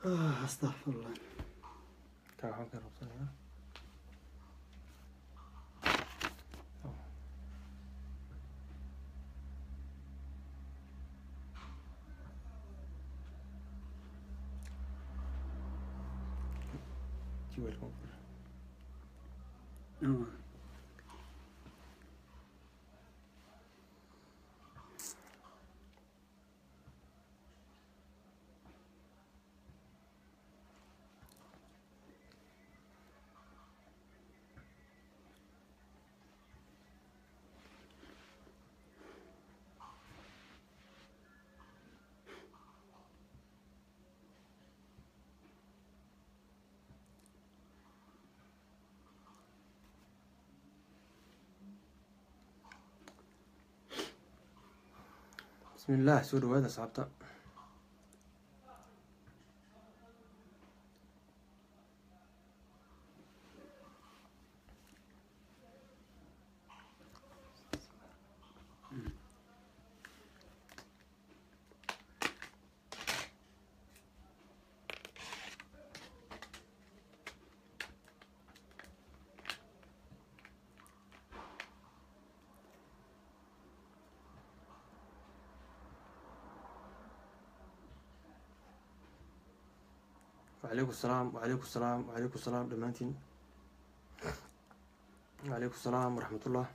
Astaqfirullah. Kaa waxaan ka rabsanayaa. Jewelka ku qor. Bismillaah, soo dhawaada asxaabta. Wacalaykum salaam, wacalaykum salaam, wacalaykum salaam dhammaantiin. Wacalaykum salaam waraxmatullah.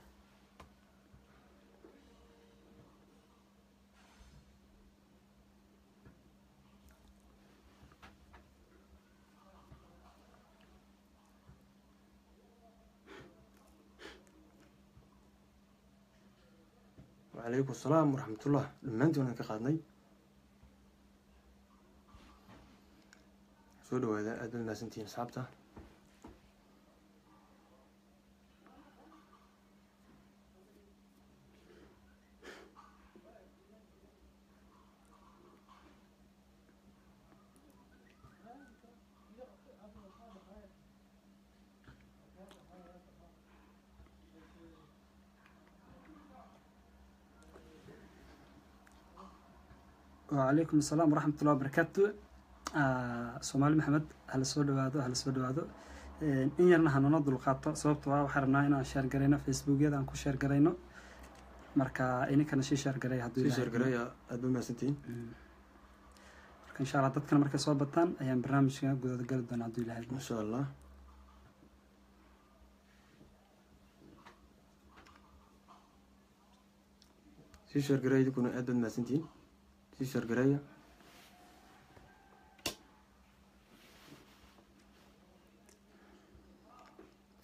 Wacalaykum salaam waraxmatullah dhammaantiin, waan ka qaadnay. Soo dhawaada, aad baad mahadsantihiin asxaabta. Wacalaykum asalaam waraxmatullahi wabarakaatu. Soomaali Maxamed, hala soo dhawaado, hala soo dhawaado. In yarna hanuna dulqaato, sababtoo ah waxaan rabnaa inaan share garayno Facebookyada, aan ku share garayno. Marka ininkana sii share garay hadduu sii Ilaahay share gareeya, aad baad mahadsantihiin. Marka insha Allah dadkana markay soo bataan ayaan barnaamijka gudada gali doonaa hadduu Ilaahay idmo. Insha Allah sii share gareeya idinkuna, aad baad mahadsantihiin, sii share gareeya.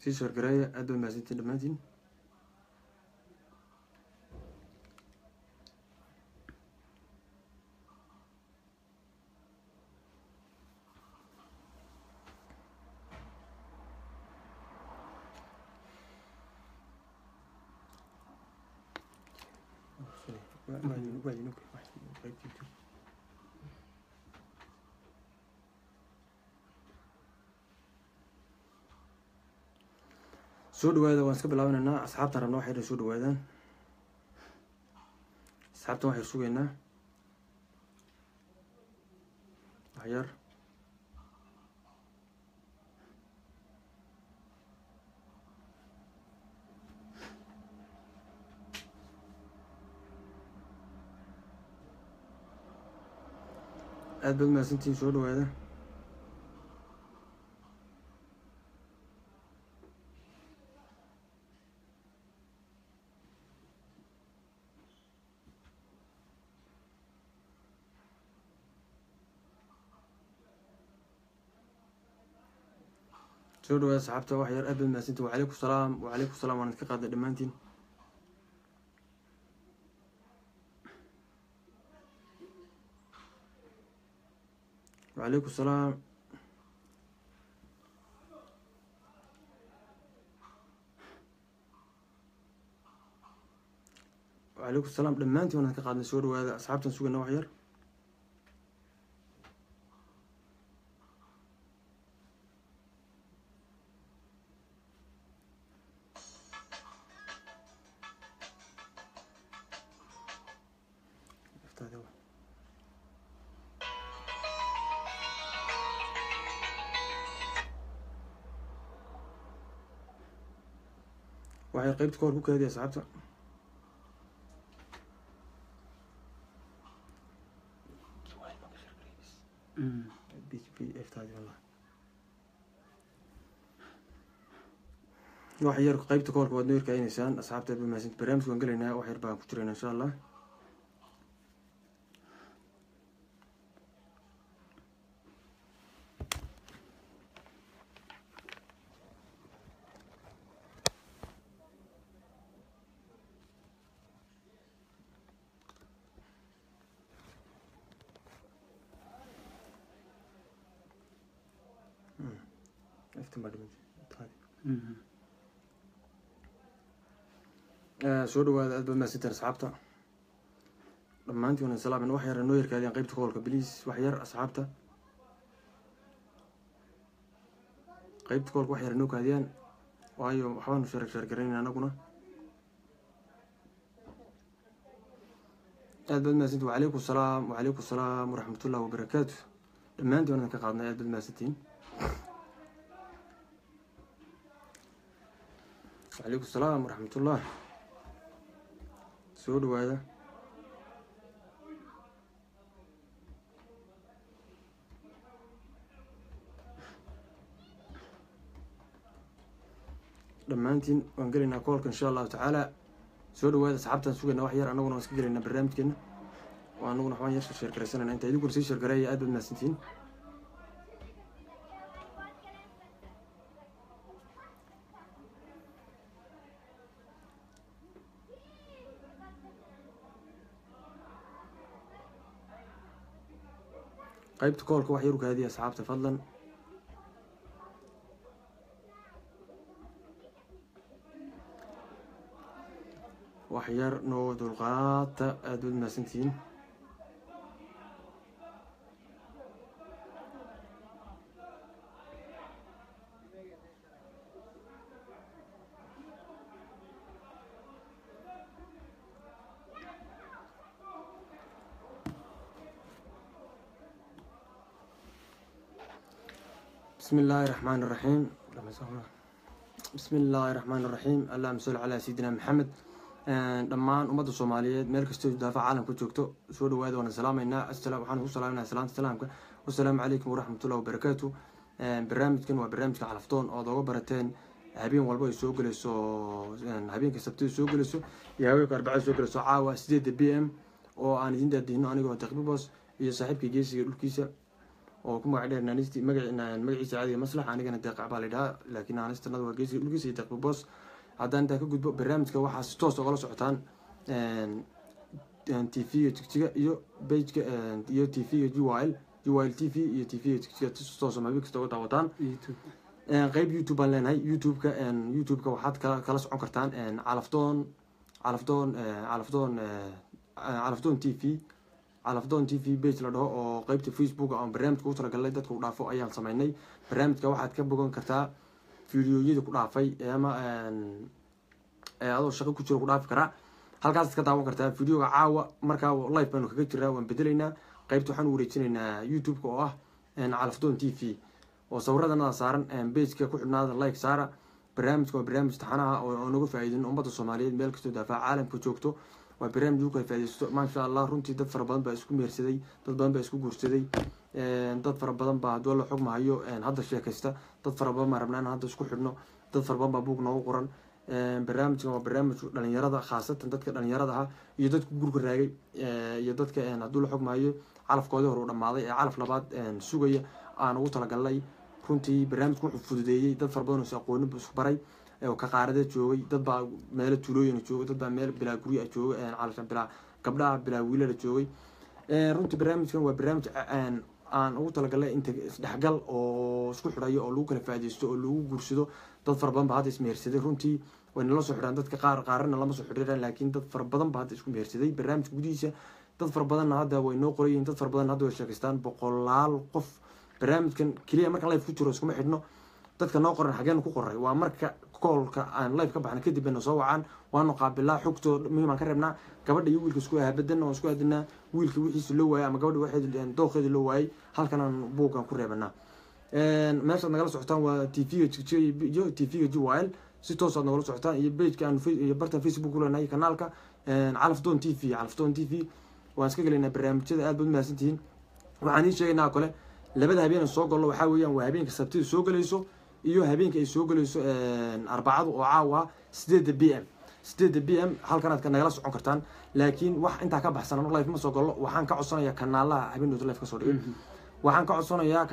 Sii share gareeya, aad baad mahadsantihiin dhammaantiin. Soo dhawaada, waan iska bilaabaneynaa. Asxaabta rabna waxay soo dhawaadaan. Asxaabtan waxay sugaynaa waxyar. Aad baad mahadsantihiin, soo dhawaada. Soo dhawaada asxaabta, wax yar. Aad baad mahadsantihiin. Wacalaykum salaam, wacalaykum salaam, waan idinka qaadnay dhammaantiin. Wacalaykum salaam, wacalaykum salaam dhammaantiin, waan idinka qaadnay. Soo dhawaada asxaabtan, sugayna wax yar. Waxay qaybta ka hor ku kaadiya asxaabta. Wax yar qaybta koorka waad noo yarkaainaysaan asxaabta, aad mahadsanti. Barnaamijka waan gelaynaa, wax yar baan ku jiraynaa insha Allah. Soo dhawaada, aad baad mahadsantiin asxaabta dhammaantiin. Waan salaamin. Wax yar noo yarkaadiyaan qaybta koolka, please. Wax yar asxaabta qaybta koolka wax yar noo kaadiyaan, waayo waxbaanu sheer sheergaraynayna anaguna. Aad baad mahadsantiin. Wacalaykum salaam, wacalaykum salaam waraxmatullahi wabarakaatu. Dhammaantiin waan idin ka qaadnay, aad baad mahadsantiin. Wacalaykum salaam waraxmatullah. Soo dhawaada. Dhammaantiin waan gelaynaa koolka insha Allahu tacaala. Soo dhawaada asxaabtaan, sugaynaa wax yar, anaguna waan iska gelaynaa barnaamijkeena oo anaguna waxbaan yar sheergaraysanayna. Inta idinkuna sii sheergareeya, aad baad mahadsantihiin. Qaybta koolka wax yar u kaadiya asxaabta, fadlan. Wax yar noo dulqaata, aad baad mahadsantihiin. بسم الله الرحمن الرحيم، بسم الله الرحمن الرحيم، اللهم صل على سيدنا محمد. Dhammaan ummadda Soomaaliyeed meel kastoo daafaca caalamka joogto, soo dhawaada, waana salaamaynaa. Waxaan ku salaaminaa salaanta salaamka, wasalaamu calaykum waraxmatullahi wabarakaatu. Barnaamijkan waa barnaamijka Calafdoon ood oga barateen habeen walba ay soo gelayso, habeenka Sabtida soo gelayso iyo habeenka Arbacada soo gelayso, caawa 8 p.m., oo aan idin daadihino anigoo Deqbibos iyo saaxiibka Geesiga Dhulkiisa oo ku magac dheer naanisti magaciisa caadiga Maslax. Anigana Deeqac baa la yidhahaa, laakiin naanistanada waa Geesiga Dhulkiisa iyo Deqbibos. Haddaan intaa ka gudbo, barnaamijka waxaa si toos ogala socotaan TV-ga Jigjiga iyo pageka iyo TV-ga GYL, GYL TV iyo TV-ga Jigjiga, si toos habeen kasta uga daawataan. Qeyb YouTube baan leenahay. YouTube-ka waxaad kala socon kartaan Calafdoon, Calafdoon, Calafdoon, Calafdoon TV, Calafdoon TV page la dhaho, oo qeybta Facebook aan barnaamijka ugu talagalnay dadka u dhaafo ayaan sameynay. Barnaamijka waxaad ka bogan kartaa fiidiyoyada ku dhaafay ama adoo shaqo ku jiro ku dhaafi karaa, halkaasaad ka daawan kartaa videoga caawa. Markaa live baanu kaga jiraa, waan bedelaynaa qaybta, waxaan u wareejinaynaa YouTube-ka oo ah Calafdoon TV oo sawiradanada saaran. Pageka ku xidhnaada, like saara. Barnaamijka waa barnaamij taxanaha oo naga faa'iidin ummadda Soomaaliyeed meel kastoo daafaca caalamka joogto. Waa barnaamij lagu kala faaidaysto, maasha Allah. Runtii dad fara badan baa isku mehersaday, dad badan baa isku guursaday, dad fara badan baa haddii la xog mahayo hadda sheekaysta, dad fara badan baa rabnaa in hadda isku xidhno, dad fara badan baa buug noogu qoran. Barnaamijkan waa barnaamij dhalinyarada, khaasatan dadka dhalinyarada ah iyo dadka gurka raagay iyo dadka hadduu la xog mahayo calafkoodii hore u dhammaaday ee calaf labaad sugaya aan ugu talagalnay. Runtii barnaamijku wuxuu fududeeyey dad fara badan oo is aqoonin buu isku baray oo ka qaarada joogay. Dad baa meelo tuulooyin joogay, dad baa meel bilaa gurya joogay, calashan bilaa gabdhaha, bilaa wiilala joogay. Runtii barnaamijkan waa barnaamij aan ugu talagalnay inta isdhexgal oo isku xidhayo oo lagu kala faaidaysto oo lagu guursado. Dad fara badan ba hadda ismehersaday. Runtii way nala soo xidhaan dadka qaar, qaarana lama soo xidhiiraan, laakiin dad fara badan ba hadda isku mehersaday barnaamijka gudihiisa. Dad fara badanna hadda way noo qorayiin, dad fara badanna hadda way sheekaystaan, boqolaal qof. Barnaamijkan keliya markaan live ku jiro iskuma xidhno. Dadka noo qoran xageenu ku qoray waa marka koolka aan live ka baxna kadib bayna soo wacaan, waanu qaabilaa, xogtooda muhiim aan ka reebnaa. Gabadha iyo wiilka isku ahabadanna waan isku aadinaa. Wiilka wixiisa loo waayay ama gabadha waxeed dooqeeda loo waayay, halkan aan buuggan ku reebanaa. Meeshaad nagala socotaan waa TV-ga Jigjiga iyo TV-ga GYL. Si toos aad nogala socotaan iyo pageka aan iyo bartan Facebook ku leenahay kanaalka Calafdoon TV. Calafdoon TV waan iska gelaynaa barnaamijyada. Aad baad mahadsantihiin. Waxaan idiin sheegaynaa kale labada habeen soo gallo waxaa weeyaan waa habeenka Sabtida soo gelayso iyo habeenka ay soo gelayso Arbacadu oo caawa 8 PM. 8 PM halkan aad nagala socon kartaan, laakiin wax intaa ka baxsan anu live ma soo gallo. Waxaan ka codsanayaa kanaalaha habeen dhowta live ka soo dhigay. Waxaan ka codsanayaa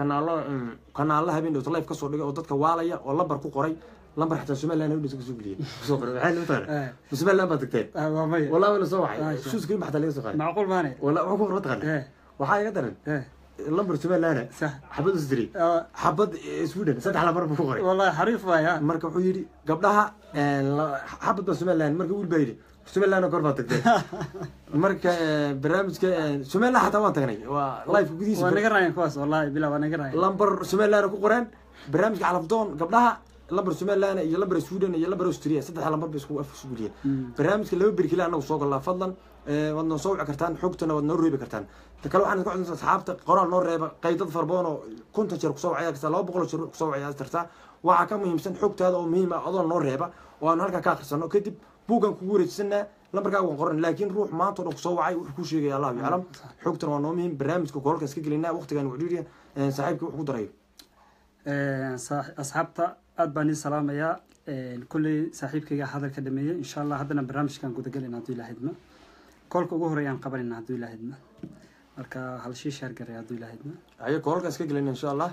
kanaalaha habeen dhowta live ka soo dhigay oo dadka waalaya oo lambar ku qoray, lambar xataa Somaliland habeen dhowta kasoo geliyay kusoo qoray. Waxay la taqaanaa Somaliland baad tagteen? Waa maya. Wallahi wala soo waxay shuuska in xataa laga soo qaaday. Macquul maane. Wallahi wuxuu ku qoray taqaanaa waxaa iga daran lambar Somaliland sax xabad Austria xabad Sweden 3 lambar buu ku qoray. Wallahi xariif waaya. Marka wuxuu yiri gabdhaha xabad ba Somaliland, marka wiil baa yiri Somaliland goor baa tagtay. Marka barnaamijka Somaliland xataa waan tagnay, waa live gudihiisa waa naga raayeen kuwaas, wallahi bilaa waa naga raayeen. Lambar Somaliland ku qoreen barnaamijka Calafdoon gabdhaha lambar Somaliland iyo lambar Sweden iyo lambar Austria 3 lambar bay isku af isku geliyeen. Barnaamijka laba beri kale anagu soo galnaa. Fadlan waad noo soo wici kartaan, xogtana waad noo reebi kartaan. Ta kale waxaan ka codsanaa asxaabta qoraal noo reeba. Qaydad fara badan oo 50 jeer kusoo wacaya kartaa, 200 jeer kusoo wacaya kartaa. Waxaa ka muhiimsan xogtaada oo muhiim ah adoo noo reeba oo aan halkaa ka akhrisano, kadib buuggan kugu wareejisanaa, lambarkaaga waan qoran. Laakiin ruux maanta oo dhan kusoo wacay wuxuu kuu sheegaya Allahu yaclam. Xogtana waa noo muhiim. Barnaamijka koolka iska gelinaa waqtigan wuxuu saaxiibkii wuxuu ku darayo. Asxaabta aad baan ii salaamayaa. Kulley saaxiibkayga hadalka dhameeyey. Insha Allah haddana barnaamijkan gudagelayna hadduu Ilaahay idmo. Koolka ugu horeeyaan qabanayna hadduu Ilaahay idmo. Marka hal shii share garay hadduu Ilaahay idmo. Haye, koolka iska gelayna insha Allah.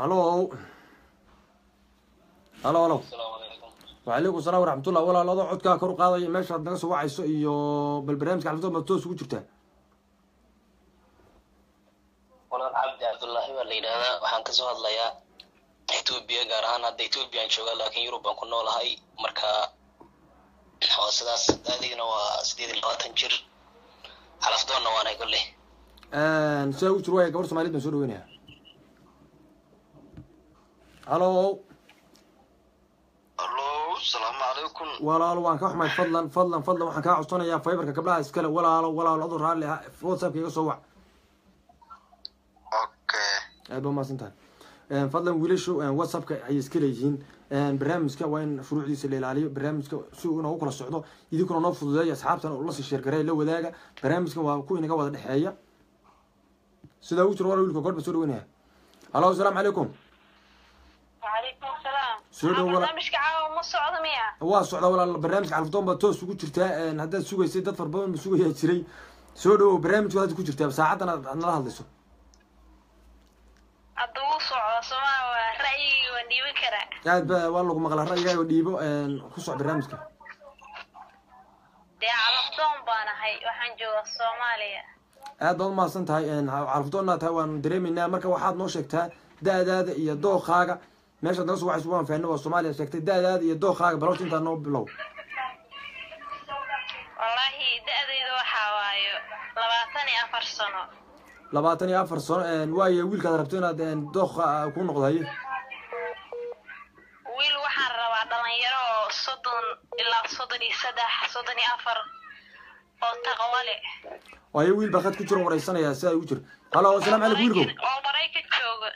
Halo halo halo. وعليكم السلام ورحمة الله. Walaal adoo codkaa kor u qaadaya, meeshaad naga soo wacayso iyo bal barnaamijka Calafdoon baad toos ugu jirtaa. Walaal, Cabdi Cabdullaahi baa la yidhahdaa. Waxaan kasoo hadlayaa Etoobiya, gaar ahaan hadda Ethoobiyan joogaa, laakiin Yurub baan ku noolahay. Marka waa sidaas, adigna waa 28 jir, Calafdoonna waanay kolley. Sidaa ugu jir waaya. Gabar Soomaaliyeed baan soo dhaweynaya. Halo. Allo, asalaamu calaykum. Walaalo, waan ka xumahay. Fadlan fadlan fadlan waxaan kaa codsanayaa Viberka gabdhaha iskale. Walaalo walaalo, adoo raalli ah WhatsAppka iga soo wac. Okay. Aad baa mahadsan tahay. Fadlan wiilashu WhatsAppka ayay iska leeyihiin. Barnaamijka waa in shuruucdiisa la ilaaliyo, barnaamijka si uu inoogu kala socdo. Idinkuna noo fududeeya, asxaabtana ula sii share gareeya, la wadaaga. Barnaamijkan waa ku inaga wada dhexeeya. Sidaa ugu jiro walaal. Wiilka goor baa soo dhaweynaya. Halo, asalaamu calaykum. وعليكم السلام. Soo dhow walaal. Barnaamijka caawa ma socdo miya? Waa socdaa walaal. Barnaamijka Calafdoon baa toos ugu jirtaa. Haddaad sugaysay dad fara badan ba sugayaa jiray. Soo dhowow, barnaamijku hadda ku jirtaa saacaddan aad nala hadlayso. Hadda wuu socdaa somaa? Waa ra'yigii waan dhiiban karaa. Aad ba waa lagu maqlaa. Ra'yigaaga dhiibo, ku soc barnaamijka. Dee Calafdoon baan ahay, waxaan joogaa Soomaaliya. Aad baad umahadsan tahay. Calafdoonna tahay waan dareemaynaa. Marka waxaad noo sheegtaa da-daada iyo dookaaga. Meeshaad naga soo wacayso waan fahnay, waa Soomaaliya sheegtay. Da-daada iyo dookaaga bal horta intaa noo bilow. Wallaahi da-dayda waxaa waayo 24 sano. 24 sano waayo. Wiilkaad rabto inaad dooqa ku noqdo, haye? Wiil waxaan rabaa dhalinyaro oo 30 ilaa 33, 34 oo taqwo leh. Waayo, wiil baa khad ku jiro wareysanayaa. Si ay ugu jiro. Halo, asalaamu calaykum wiilkow. Oo Maraykan jooga.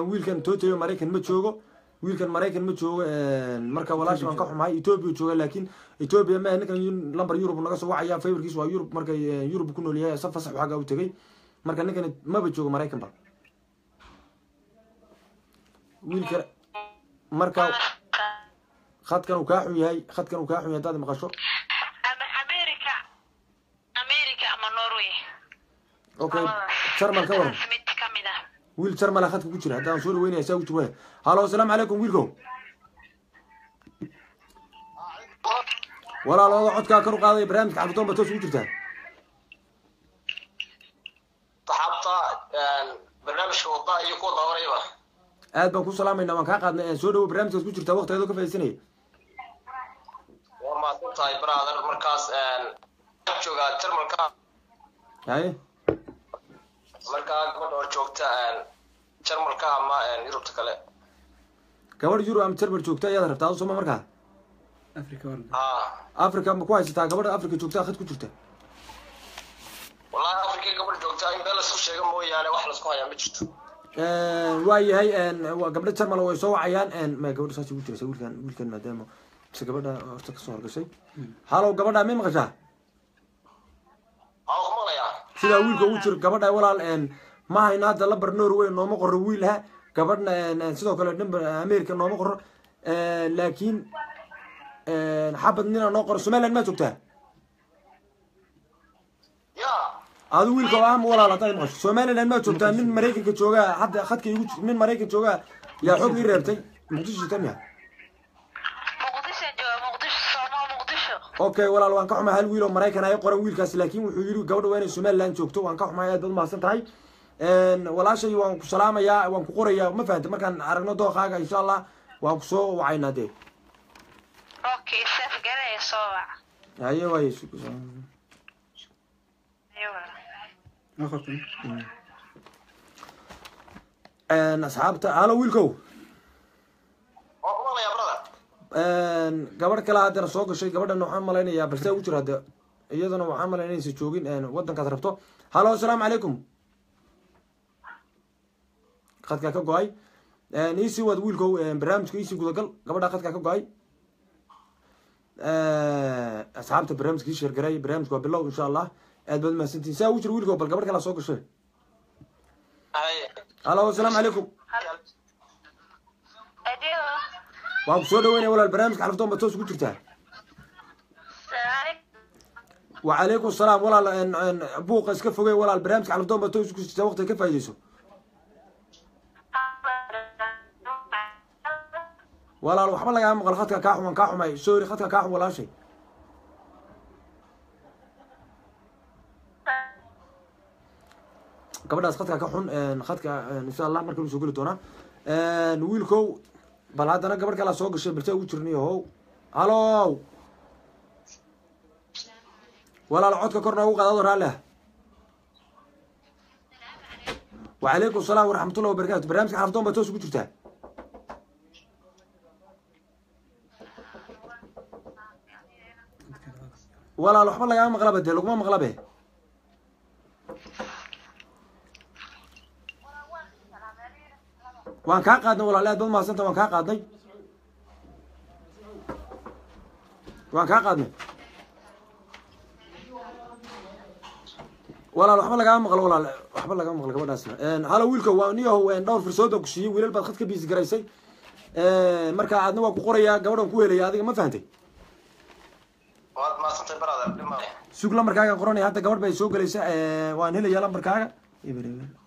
Wiilkan tootayo Maraykan ma joogo, wiilkan Maraykan ma joogo. Marka walaasha waan ka xumahay, Ethiopia jooga, laakiin Ethiopia ma ninkan lambar Yurub naga soo wacaya. Viberkiis waa Yurub. Marka Yurub ku nool yahay, saf fasax xagga u tegay. Marka ninkan maba joogo Maraykan ba wiilka. Marka khadkan uu kaa xun yahay, khadkan uu kaa xun yahay haddaad maqasho. Ama America, America ama Norway. Okay, Jarmal ka waran? Mid ka mid ah. Wiil Jarmala khadka ku jira haddaan soo dhaweynaya. Saa ugu jira. Halo, asalaamu calaykum wiilkow. Walaalooda codkaa kor u qaadaya. Barnaamijka Calafdoon baa toos ugu jirtaa. Saxaabta barnaamijka wada iyo kuwa daawanayaba. Aad baan ku salaamaynaa, waan kaa qaadnay. Soo dhawo, barnaamijkaas ku jirtaa, waqtigeedoo ka faaidaysanaya. Waa mahadsan tahay brother. Markaas joogaa Jarmalka. Haye. Markaa gabadha oo joogta Jarmalka ama Yurubta kale. Gabadh Yurub ama Jarmal joogta ayaad rabtaa adu, sooma markaa? Africa waran? Ha. Africa ma ku haysataa? Gabadha Africa joogta khad ku jirta. Wallahi Afrika gabadh joogta in beel laisku sheego mooyaane wax laisku hayaa ma jirto. Waayahay, waa gabdho Jarmal way soo wacayaan. Ma gabadha saas ugu jiraysa wiilkan, wiilkan maadaama mise gabadha horta kasoo horgashay. Halow, gabadha may maqashaa? Aa, ku maqlayaa. Sidaa wiilka ugu jiro gabadha walaal, ma hayno hadda lambar Norway nooma qoro wiilha, gabadhna sidoo kale number America nooma qoro, laakiin xabad nina noo qoro. Somaliland maa joogtaa? Ya. Adu wiilka oo ah walaal, haddaad maqasho, Somaliland maa joogtaa? Nin Maraykanka joogaa hadda khadka igu, nin Maraykan joogaa yaa xog ii reebtay. Muqdisho joogtaa miya? Muqdisho jooga, Muqdisho, Soomaa, Muqdisho. Okay walaal, waan ka xumahay, hal wiil oo Maraykan ay qoran wiilkaas, laakiin wuxuu yidhi gabadha waa inay Somaliland joogto. Waan ka xumahay, aad baad umahadsan tahay walaashay, waan ku salaamayaa, waan ku qorayaa, ma fahanta? Markaan aragno dookaaga insha Allah waan ku soo wacaynaa dee. Okay, saf galaya, soo wac. Haye waaye. Ayo walaal. Ma qortay? Asxaabta, halo wiilkow. Waa ku maqlayaa, brother. Gabadh kale haddana soo gashay, gabadhan waxaan malaynayaa balse ugu jira hadda iyadana waxaan malaynaya inaysan joogin waddankaad rabto. Halo, asalaamu calaykum. Khadkaa ka go-ay. Iisii wad wiilkow barnaamijka, iisii gudagal. Gabadha khadkaa ka go-ay. Asxaabta, barnaamijka ii share garay, barnaamijka waa bilow insha Allah. Aad baad umahadsantihin. Saa ugu jira wiilkow, bal gabadh kalaa soo gashay. Haye. Halo, asalaamu calaykum. Adiyo. Waan ku soo dhaweynaya walaal, barnaamijka Xalaftoon ba toos ugu jirtaa. Salaam. Wacalaykum asalaam walaal. Buuqa iska fogey walaal, barnaamijka Xalaftoon ba toos ugu jirtaa, waqtiga ka faa'iideyso walaal. Waxba lagaama maqal, khadka kaa xuman, kaa xumay, sorry, khadka kaa xun walaashay. Gabadhaas khadka ka xun, khadka insha Allah marka soo geli doonaa wiilkow. Bal haddana gabadh kalaa soo gashay, balse ugu jirniyo how. Halow walaal, codka kor noogu qaadado, raalli ah. Wacalaykum asalaam waraxmatullahi wabarakatu. Barnaamijka Xalafdoon baa toos ugu jirtaa. Walaal, waxba lagaama maqlaba dee, laguma maqlabe. Waan kaa qaadnay walaal, aad baad umahadsanta, waan kaa qaadnay, waan kaa qaadnay walaal. Waxba lagaama maqlo walaal, waxba lagama maqlo gabadhaasna. Halo wiilka, waa niyahow, dhowr fursood baan ku siiyey, wiilal baad khad ka biisi garaysay, marka aadna waa ku qorayaa, gabadhan ku helaya adiga, ma fahantay? Waad mahadsantay brother, dhima. Sug, lambarkaagaan qoranaya hadda, gabadh bay soo gelaysa, waan helayaa lambarkaaga. 0 0 40.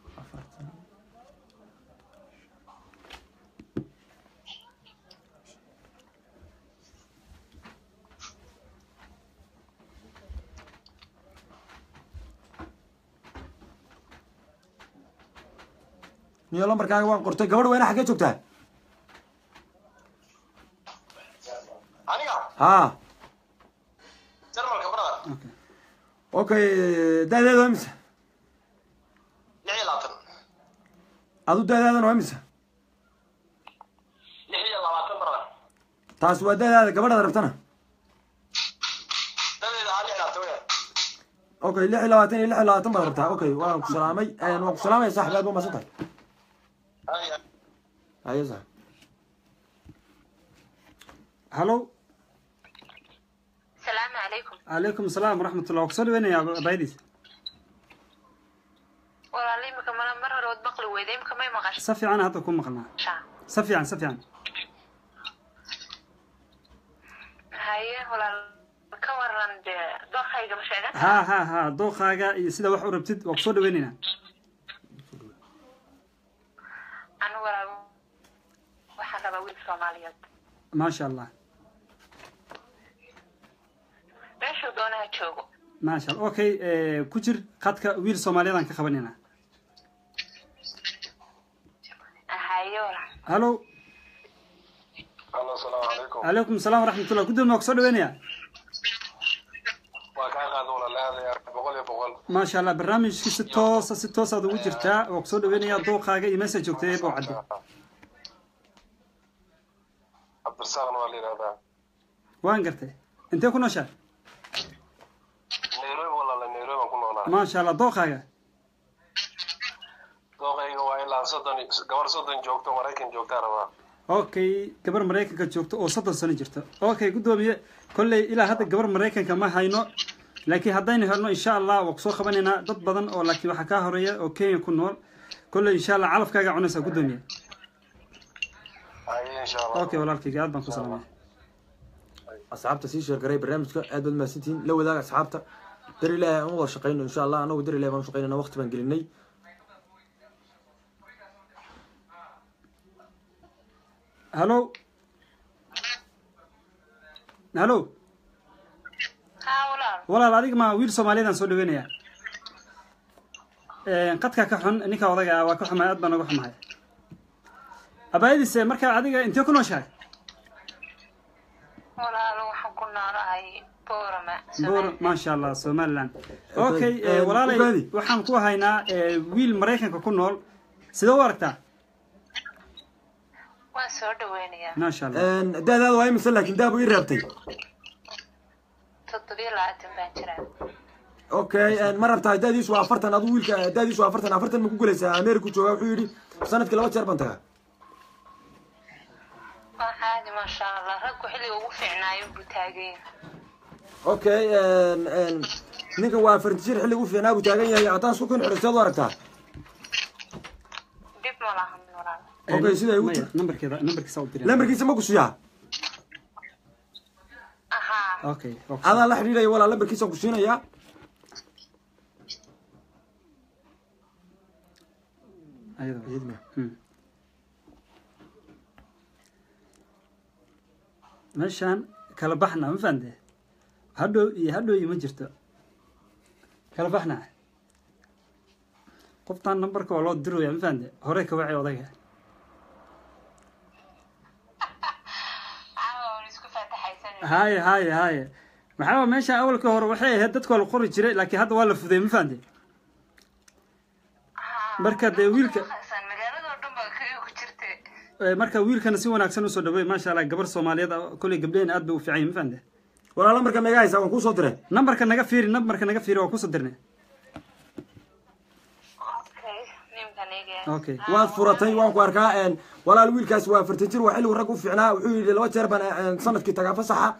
Niyo, lambarkaaga waan qortay. Gabadh weyna, xaggee joogtaa? Aniga? Haa. Jarmalka, brother. Okay. Okay, da-deeda waa imisa? 26. Adu da-daadana waa imisa? 26, brother. Taas waa da-daada, gabadhaad rabtana? Dadeeda haa, 26 weeyaan. Okay, 26 iyo 26 baad rabtaa. Okay, waan ku salaamay, waan ku salaamaya saaxib, aad ba umahadsan tahay. Haye. Haye saaxib. Hallo. Salaamu calaykum. Calaykum asalaam waraxmatullah, waa kusoo dhaweynayaa abaydiis. Walaal, imika mala mar hore waad maqli weyday, imika may maqashaa? Si fiican hadda ku maqlnaa, si fiican, si fiican. Haye walaal, ka waran dee, dookayga ma sheegan? Ha ha ha, dooqaaga iyo sida wax u rabtid, waa kusoo dhaweynaynaa. Anigu walaal waxaan rabaa wiil Soomaaliyeed. Maasha Allah. Meeshuu doonaha joogo. Maasha Allah, okay, ku jir khadka, wiil Soomaaliyeed aan ka qabanaynaa. Haye walaal. Hallo. Halo, asalaamu calaykum. Calaykum asalaam waraxmatullah, gudoomiye, waa kusoo dhaweynayaa. Waa kaa qaada walaalayaal, 100%. Maasha Allah, barnaamijkii si toosa, si toosaad ugu jirtaa, waa kusoo dhaweynayaa, dooqaaga iyo meesha joogtay ee Bowcadde. Cabdirasaaqna waa la yidhahdaa. Waan gartay, intee ku nooshaa? Nairobi walaala, Nairobi baan ku noolaa. Maasha Allah, dooqaaga. Dooqayga waa ilaa 30, gabar 30 joogto, Maraykan joogtaa rabaa. Okay, gabar Maraykanka joogto oo 30 sano jirto. Okay guddoomiye, kolley ilaa hadda gabar Maraykanka ma hayno, laakiin haddaynu helno insha Allah waa kusoo qabanaynaa dad badan oo, laakiin waxaa kaa horeeya oo Kenya ku nool. Kolley insha Allah calafkaaga cunaysaa, guddoomiye. Haye, insha Allah. Okay walaalkayga, aad baan ku salaamaya. Asxaabta sii share garay barnaamijka, aad baad mahadsantihiin. La wadaaga asxaabta, dar Ilaahay aan u wada shaqeyno insha Allah. Anagu dar Ilahay baan u shaqeynana, waqti baan gelinay. Hallo, hallo. Haa walaal. Walaal, adiga ma wiil Soomaaliyeed aan soo dhaweynaya. Qadka ka xun ninka odaga ah, waa ka xumahay, aad baan uga xumahay abaayadiise. Marka adiga intee ku nooshahay? Walaal, waxaan ku noolahay Boorama. Buur, maasha Allah, Somaliland. Okay, walaalay. Ugaadi. Waxaan ku haynaa wiil Maraykanka ku nool, sidee u aragtaa? Waan soo dhaweynayaa. Maasha Allah. Daadaada waa imisa? Laakiin daabu ii reebtay. 27 baan jiraa. Okay, ma rabtaa? Daadiisu waa 40, adigu wiilka daadiisu waa 40, 40 ma ku gelaysaa? America joogaa, wuxuu yidhi sanadkii laba jeer baan tagaa. Waa caadi, maasha Allah, raggu xilliga ugu fiicnaayo buu taagan yahay. Okay, ninkan waa 40 jir, xilliga u fiicnaa buu taagan yahay. Haddaan isku kin xidho, sideed u aragtaa? Dhib ma lahan walaal. Okay, sida ay ugu Maya, nambarkeeda, nambarkiisa u diray. Lambarkiisa ma ku siiyaa? Ahaa. Okay, waa ku Adaa la xidhiidhaya walaal, lambarkiisaan ku siinayaa. Ayada. Meeshaan kala baxna, ma fahamte? Hadhow iyo hadhow iyo ma jirto, kala baxna. Qoftaan nambarka waa loo diraya, ma fahamte? Hore ka wacay odayga. Caawa waan isku faataxaysanay. Haye haye haye, maxaa meesha awalka hore waxay ahayd dadka waa la qori jiray, laakiin hadda waa la fuday, ma fahamte? Marka dee wiilka Magaalada oo dhan baa kaga ku jirta. Marka wiilkana si wanaagsan usoo dhaweey. Maasha Allah, gabar Soomaaliyeed ah, kolley gabdhaheen aad bay u fiican yihiin, ma fahamte? Walaal, lambarka meega haysaa? Waan kuu soo diray. Nambarka naga fiiri, nambarka naga fiiri, waa kusoo dirnay. Okay, ninkan eegaya. Okay. Waad furatay, waan ku arkaa. Walaal, wiilkaas waa 40 jir, waa xilligu rag u fiicnaa. Wuxuu yidhi laba jeer baan sanadkii tagaa fasaxa.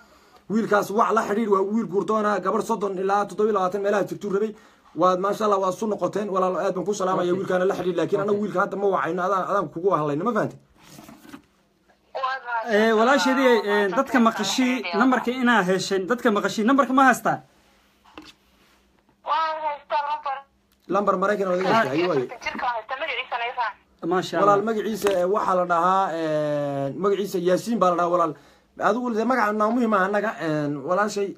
Wiilkaas wac, la xidhiidh, waa wiil guurdoona. Gabar 30 ilaa 27 meelaha jirtuu rabay. Waad maasha Allah, waad su noqoteen walaal, aad baan ku salaamaya. Okay. Wiilkaana la xidhiidh, laakiin anagu wiilka hadda ma wacayno, adaan kugu hadlayno, ma fahantay? Waad mahadsan. Walaasheedii, dadka maqashii nambarka inaa hesheen, dadka maqashii nambarka ma haystaa? Waan haystaa lambar. Lambar Maraykan oo iga haystay waayo. 40 jirka waan haystaa, magaciisana i raac. Maasha Walaal, Allah. Magaciisa waxaa la dhahaa, magaciisa Yaasiin baa la dhahaa. Walaal, adigu dee magaca naa muhiim ah annaga, walaashay.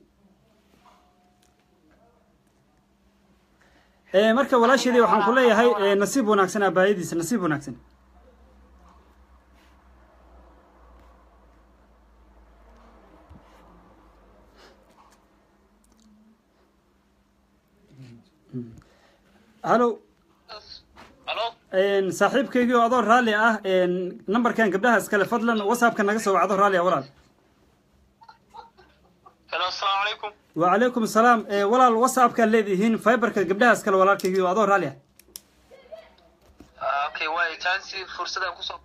Marka walaasheedii waxaan ku leeyahay nasiib wanaagsan abaayadiisa, nasiib wanaagsan. Hallo. Halo. Saaxiibkaygii oo adoo raalli ah, nambarkan gabdhaha iskale, fadlan WhatsAppka naga soo wacdo, raalli ah walaal. Halo, asalaamu calaykum. Wacalaykum asalaam. Walaal, WhatsAppkaad leedihiin, Viberka gabdhaha iskale, walaalkaygii oo adoo raalli ah. Okay, waay chance fursadaan kusoo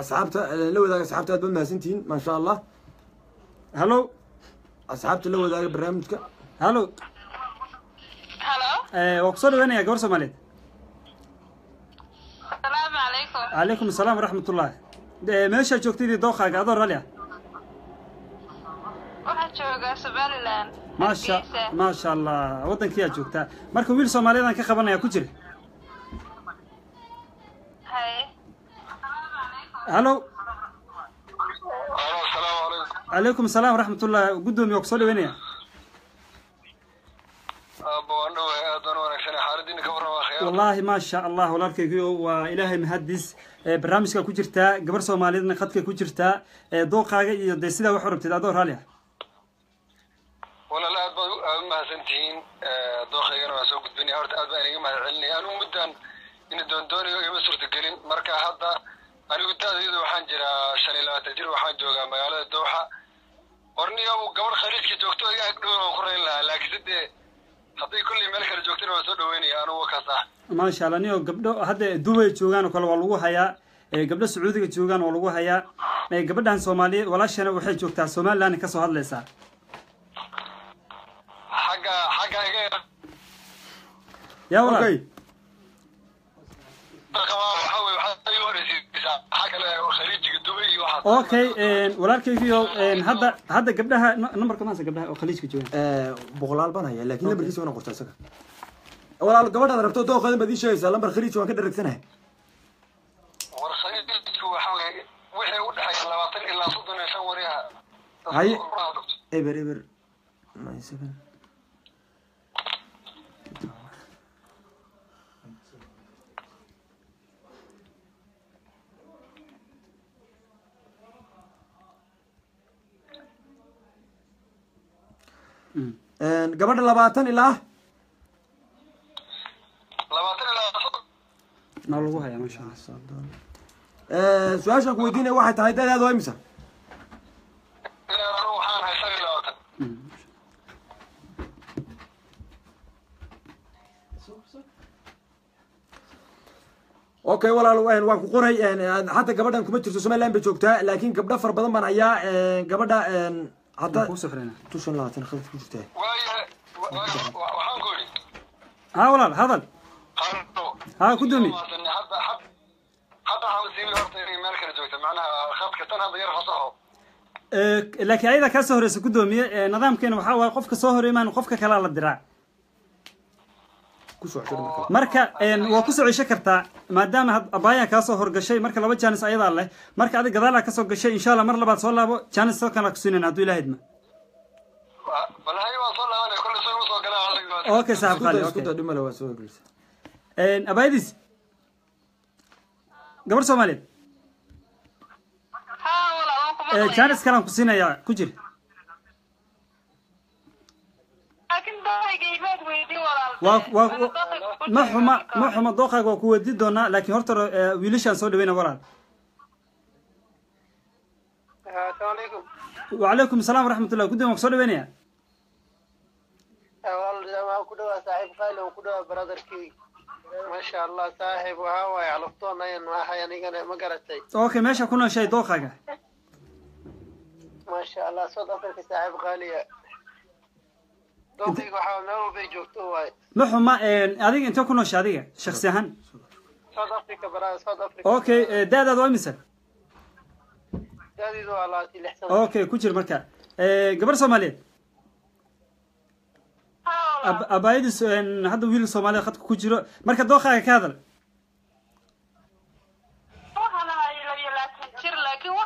Asxaabta la wadaaga, asxaabta aad baad mahadsantihiin, maasha Allah. Hallo. Asxaabta la wadaaga barnaamijka. Hallo. Halo. Waa kusoo dhaweynaya, gabar Soomaaliyeed. Asalaamu calaykum. Calaykum asalaam waraxmatullah. Meeshaa joogtid iyo dooqaaga, adoo raalli ah. Waxaan joogaa Somaliland. Maasha Hargeysa. Maasha Allah, waddankiyaa joogtaa. Marka wiil Soomaaliyeed aan ka qabanaya ku jira. Haye. Hallo. Halo, asalaamu calaykum. Calaykum asalaam waraxmatullah. Guddoomiye, waa kusoo dhaweynaya. Aabbo, waan dhowahay, aad baan u wanaagsanay. Xaaladiina ka warrama, khiyaar? Wallaahi maasha Allah walaalkaygiio, waa Ilaahay mahadis. Barnaamijka ku jirtaa, gabar Soomaaliyeedna khadka ku jirtaa. Dooqaaga iyo dee sidaa wax u rabtid, adoo raalli ah. Walaal, aad baad aad u mahadsantihiin. Dooqaygana waan soo gudbinaya. Horta aad baan inaga mahad celinaya. Anigu muddan ina doondoonayo ima suurtagelin. Marka hadda anigu da'daydu waxaan jiraa 25 jir, waxaan joogaa magaalada Dowxa. Warniyo, gabar Khaliijka joogto iga ag dhow waan ku rayn lahaa, laakiin sidee Hadday kolley meel kale joogtana waan soo dhaweynaya anugu kaas ah. Maasha Allah, niyo gabdho hadda Dubai joogaan oo kale waa lagu hayaa, gabdho Sacuudiga joogaan waa lagu hayaa. Gabadhan Soomaaliyeed walaashana waxay joogtaa Somaliland ka soo hadlaysaa. Xagga iga yar. Yaa walaal. Okay. Qabaa waxaa weye waxaad iga horeysiisaa xagga kale oo khaliijiga Dubai iyo waxaas. Okay, walaalkaygiyo hadda gabdhaha numberka maansa gabdhaha oo khaliijka joogaan. Boqolaal baan hayaa, laakiin lambarkiisa waan qortaa isaga. Walaal, gabadhaad rabto dooqeedan baad ii sheegaysaa, lambar khaliij waan ka dharagsanahay. War khaliijku waxaa weye wixii u dhexeeya 20 ilaa 35 wariyaha. Haye. 0 0 9 7. Gabadha 20 ilaa 20 ilaa 30. Naa lagu hayaa, maasha Allah. Su-aashaan ku weydiinaya waxay tahay da'daadu waa imisa? Ilaa anugu waxaan ahay 25. Okay walaal, waan ku qoray. Hadda gabadhan kuma jirto, Somaliland bay joogtaa, laakiin gabdho fara badan baan hayaa. Gabadha hadda waan kuu soo xiranaa. Tushan 20 khalad ku jirtaa. Waayahay, waxaan ku idhi Ha walaal, hadal. Halo. Ha, ku dumi. Hadda waxaan siiyey horta inay meel kale joogto, macnaha khadka tan hadda yar fasaxo. Laakiin ayada kaa soo horeysa, guddoomiye. Nidaamkeena waxaa waaye qofka soo horeey maan qofka kalaa la diraa. Ku soo cesho marka. Marka waa ku soo cesho kartaa maadaama abaayaa kaa soo horgashay. Marka laba jaanis ayadaa leh. Marka adig gadaalaa kasoo gashay, insha Allah mar labaad soo laabo, jaanis soo kala kusiinayna hadduu Ilaah idma. Bal hay, waan soo laabanaya kolle soo soo galaa. Okay saaxib isku qaali. day, isku Okay. day, dhib male, waa soo gelisa. Abaayadiis gabar Soomaaliyeed. Haa walaal, waan ku maqlayaa. Jaanis kalaan ku siinayaa, ku jir. Laakiin dooqayga imaad weydiin walaal. Waa Ana dooqayga ku ma xuma sheegay. Ma xuma, dooqaaga waa ku weydii doonaa, laakiin horta wiilashaan soo dhaweyna walaal. Asalaamu calaykum. Wacalaykum asalaam waraxmatullah. Guddoon waan ku soo dhaweynaya. Walaal, waxaan ku dhawaa saaxiib qaali, waan ku dhawaa brotherkii. Maasha Allah saaxiib, waxaa waaye calaftoon ayan ahay anigana, ma garatay? Okay, meesha ku nooshahay, dooqaaga? Maasha Allah, South Africa saaxiib qaaliya. Dooqayga waxaa meel walbay joogto waaye. Ma xuma. Adiga intee ku nooshay, adiga shaksi ahaan? South Africa brother, South Africa. Okay, da'daadu waa imisa? Da'diidu waa 26 sano. Okay, ku jir. Marka gabar Soomaaliyeed. Haa walaal. Abaayadiis hadda wiil Soomaaliyeed khadka ku jiro, marka dooqaaga ka hadal. Waxaan ahay 22 jir, laakiin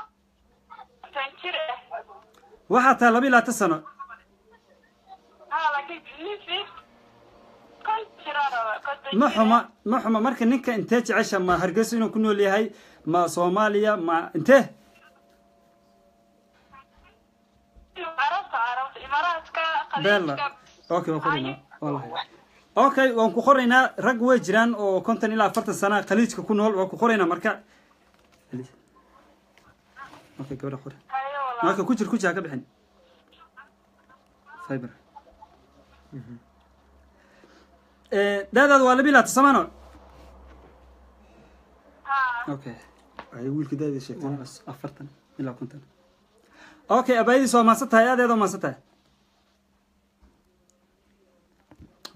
tan jir ah. Waxaa tahay 22 sano. Haa, laakiin nin 50 jiraan raba, 50 Ma jir. xuma, ma xuma. Marka ninka intee jecesha? Ma Hargeysa inuu ku nool yahay, ma Soomaaliya, ma intee? Carabta, Imaaraadka. Bella. Khaliijka. Okay, waan qoraynaa wallahi. Okay, waan ku qoraynaa. Rag way jiraan oo 50 ilaa 40 sana khaliijka ku nool, waan ku qoraynaa marka. Okay, gabadha qor. Hayo walaal. Marka ku jir, ku jir, ha ka bixin fiber. Da'daadu waa 22 samaano? Haa. Okay. Ay wiilka da'diisa sheegtay. Waa 40 ilaa 50. Okay, abaayadiis waa mahadsan tahay, aad aad waa mahadsan tahay,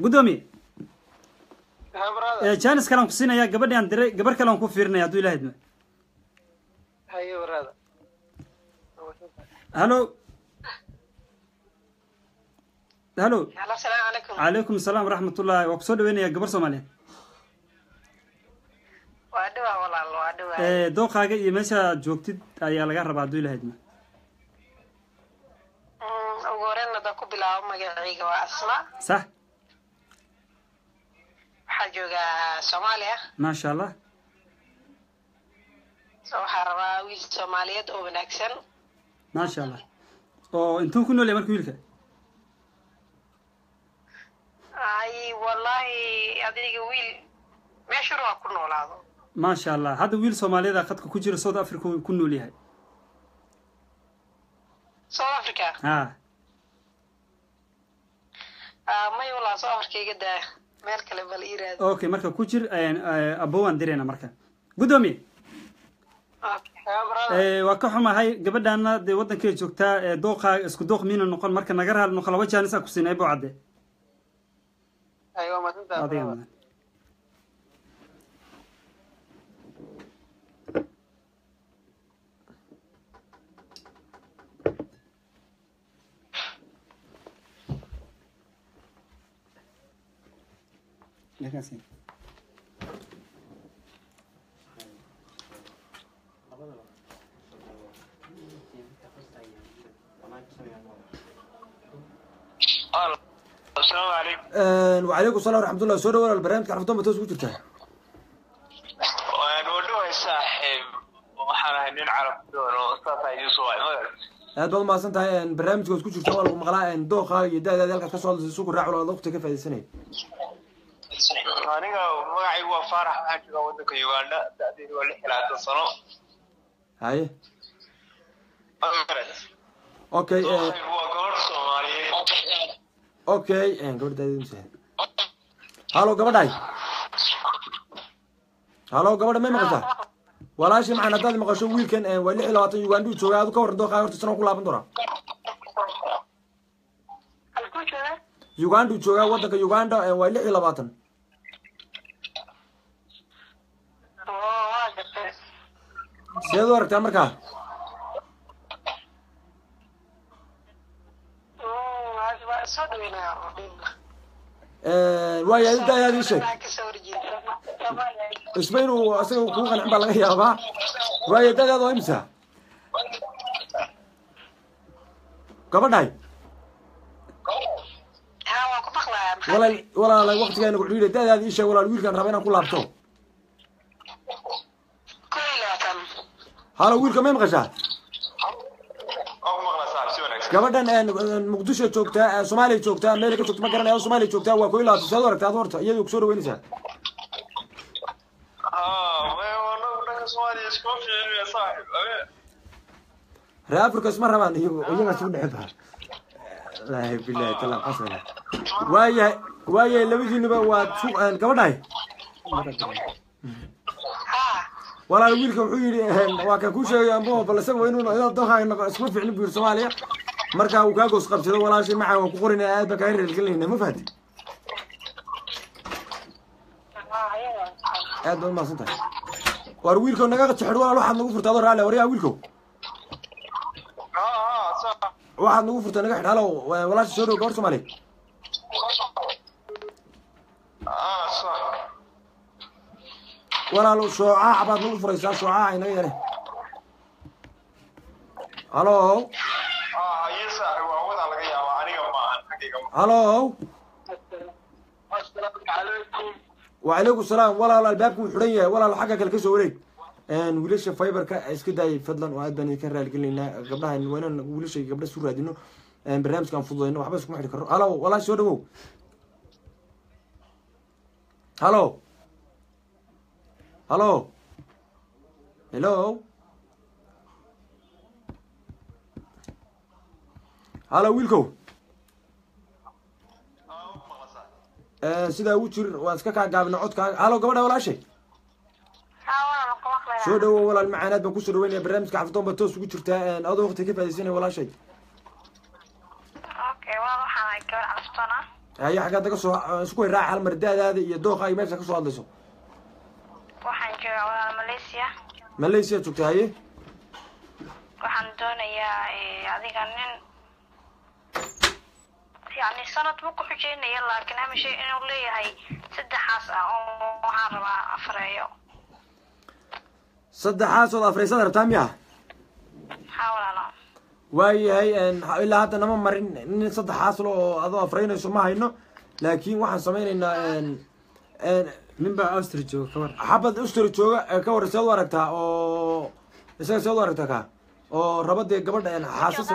guddoomiye. Ha brother. Jaanis kalaan ku siinayaa, gabadhi aan diray gabar kale aan ku fiirinaya hadduu Ilaah idmo. Haye brother. Halo, halo. Halo, asalaamu calaykum. Calaykum asalaam waraxmatullahi. Waa kusoo dhaweynaya, gabar Soomaaliyeed. Waa dhawaa walaal, waa dhawaa. Dooqaaga iyo meesha aad joogtid ayaa laga rabaa hadduu Ilaah idmo. Ugu horreyn haddaan ku bilaabo, magacayga waa Asma. Sax. Waxaa joogaa Soomaaliya. Maasha Allah. So waxaa rabaa wiil Soomaaliyeed oo wanaagsan. Maasha Allah. Oo intuu ku nool yahay marka wiilka? Ay wallahi, adiga wiil meeshuna waa ku noolaado. Maasha Allah. Hadda wiil Soomaaliyeed ah khadka ku jira, South Africa uu ku nool yahay. South Africa? Ha. May walaa, soo afarka iga daa, meel kale bal ii raadi. Okay, marka ku jir abowaan dirayna marka, guddoomiye. Waa ka xumahay, gabadhaana dee waddankay joogtaa, dooqa isku dooq miina noqon. Marka naga raali noqon, laba jaanis aa ku siinay, boo cadde. Aywa, mahadsantahay. Adiga mudan. Halkaasi. Asalaamu calaykum. Wacalaykum salaam waraxmatullah. Soo dhawaal, barnaamijka Calafdoon ba toos ugu jirtaa. Waan wadhawahay saaxiib, waxaan ahay nin Calafdoon oo saasaa idiin soo waay magac. Aad baad umahadsan tahay. Barnaamijka waad ku jirtaa, waa lagu maqlaa. Dooqaaga iyo da-daada, halkaad ka soo hadlaysa, suku raac walaal, waqti ka faaidaysanaya. Aniga magacaygu waa Faarax, waxaan joogaa waddanka Uganda, da-daydu waa 26 sano. Haye, okay. Dooqaygu waa gabadh Soomaaliyeed. Okay, gabadha da-deedu mise? Halo gabadhay, halo gabadha, may maqashaa walaashii maxaan? Haddaad maqasho, wiilkan waa 26, Uganduu joogaa. Adu ka warran dooqaaga horta, sanoo ku laaban doonaa? Halkuu joogaa? Uganduu joogaa, waddanka Uganda, waa 26. Oo waa gartay. Sideed u aragtaa markaa? Waa soo dhaweynaya. Waayo, adi da-daada ii sheeg. Waxaa kasoo horjeeda. Isba inuu isaga kugu qancin baa laga yaabaa. Waayo, da-daada waa imisa gabadhay? Ha, waan ku maqlayaa, maxaa? Walaal, walaala, waqtigaana ku xidhiidha. Da-daada ii sheeg walaal, wiilkaan raba inaan ku laabto. 21. Halo wiilka, may maqashaa? Waa ku maqlaa saaxiib, si wanaagsan. Gabadhan Muqdisho joogtaa, Soomaaliya joogtaa, meel ka joogta ma garanaya, Soomaaliya joogtaa, waa 21. Saad u aragtaa ad horta iyadoo kusoo dhaweynaysaa? May anagu dhanka Soomaaliya iskuma fiicin saaxiib abe. Reer Africa isma rabaan, iyagu iyagaa isugu dhexi baa. Wallaahi billahi taala, maxaa sameynaa? Waayahay, waayahay, labadiinuba waad su gabadhahay. Ha. Walaal, wiilka wuxuu yidhi waa kan kuu sheegay ambo, bal isaga waa inuu dooqaaga noqo, iskuma fiicnin buu yidhi Soomaaliya. Marka uu kaa goos qabsado, walaashay macaa, waan ku qorinaa, aad baan kaaga reelgelinayna, ma fahanti? Aad baad umahadsan tahay. Waar wiilkow, naga jexidh walaal, waxaad nagu furtaa adoo raalli. Waryaa wiilkow, Ha ha, saaxiib. Waxaad nagu furtaa naga xidh. Halow walaasha, soo dhow, gabar Soomaaliyeed. Saaxiib. Walaalo, shoocaac baad nagu furaysaa, shoocaac inaga yare. Halo. Haye saaxiib, waa wadaa laga yaabaa, aniga maahan, xaggayga ma. Halo. Asalaamu calaykum. Wacalaykum salaam. Walaal, albaabku wuu xidhan yahay walaal, xagga kale kasoo wareeg. Wiilasha fiberka iska daayay fadlan, oo aad baan idinka raaligelinaynaa. Gabdhaha waa inaan wiilasha iyo gabdha isu raadino, barnaamijka aan fududayno, waxba iskuma xidhi karno. Halo walaal, soo dhawow. Halo, halo, hello, halo wiilkow. Sidaa ugu jir, waan iska kaa gaabina codkaaga. Halo gabadha walaashay. Ha, walaal, ku maqlayaa. Soo dhawow walaal macaanaad, baan kusoo dhaweynaya barnaamijka Calafdoon baa toos ugu jirtaa, adoo waqti ka faa'idaysanaya walaashay. Okay, walaal, waxaan ahay gabar Calafdoon ah. Haye, xaggaad naga soo isku raac hal mar, da-daada iyo dooqa iyo meesha ka soo hadlayso. Waxaan joogaa walaal Malaysia. Malaysia joogta, haye. Waxaan doonayaa adiga nin yani sanad buu ku xujeynaya, laakiin ama shay inuu leeyahay saddexaas ah oo waxaan rabaa afareeyo. Saddexaasood afraysaad rabtaa miya? Ha walaalo. Waayahay, ilaa hadda nama marin nin saddexaas lo oo adoo afraynayso, ma hayno, laakiin waxaan samaynaynaa Nin baa Austria jooga, ka war? Xabad Austria jooga ka war, seed u aragtaa oo isaga seed u aragtaa ka oo raba dee gabadha xaasas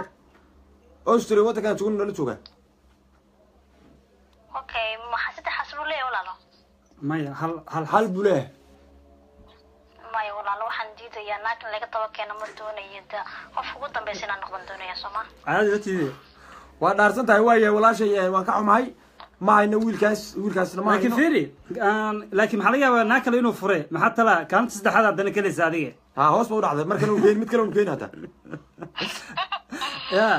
Austria waddankan joogna nala jooga? Okay, maxaa saddexaas buu leeyahay walaalo? Maya, hal hal. Hal buu leeyahay. Maya walaalo, waxaan diidayaa naag in laga daba keeno, ma doonayo da qofka ugu dambeysa inaan noqon doonaya, sooma? Caadi latiide. Waa dhaarsan tahay. Waayahay walaashay, waan ka xumahay. Ma hayno wiilkaas, wiilkaasna ma laakiin hayno. Fiiri, laakiin maxaa laga yaabaa naa kale inuu fure? Maxaa talaa kaalinta saddexaad haddana kelaysa adiga? Ha, hoos ba u dhacday. Markale uu keeni, mid kale uu keeni hataa. Ya.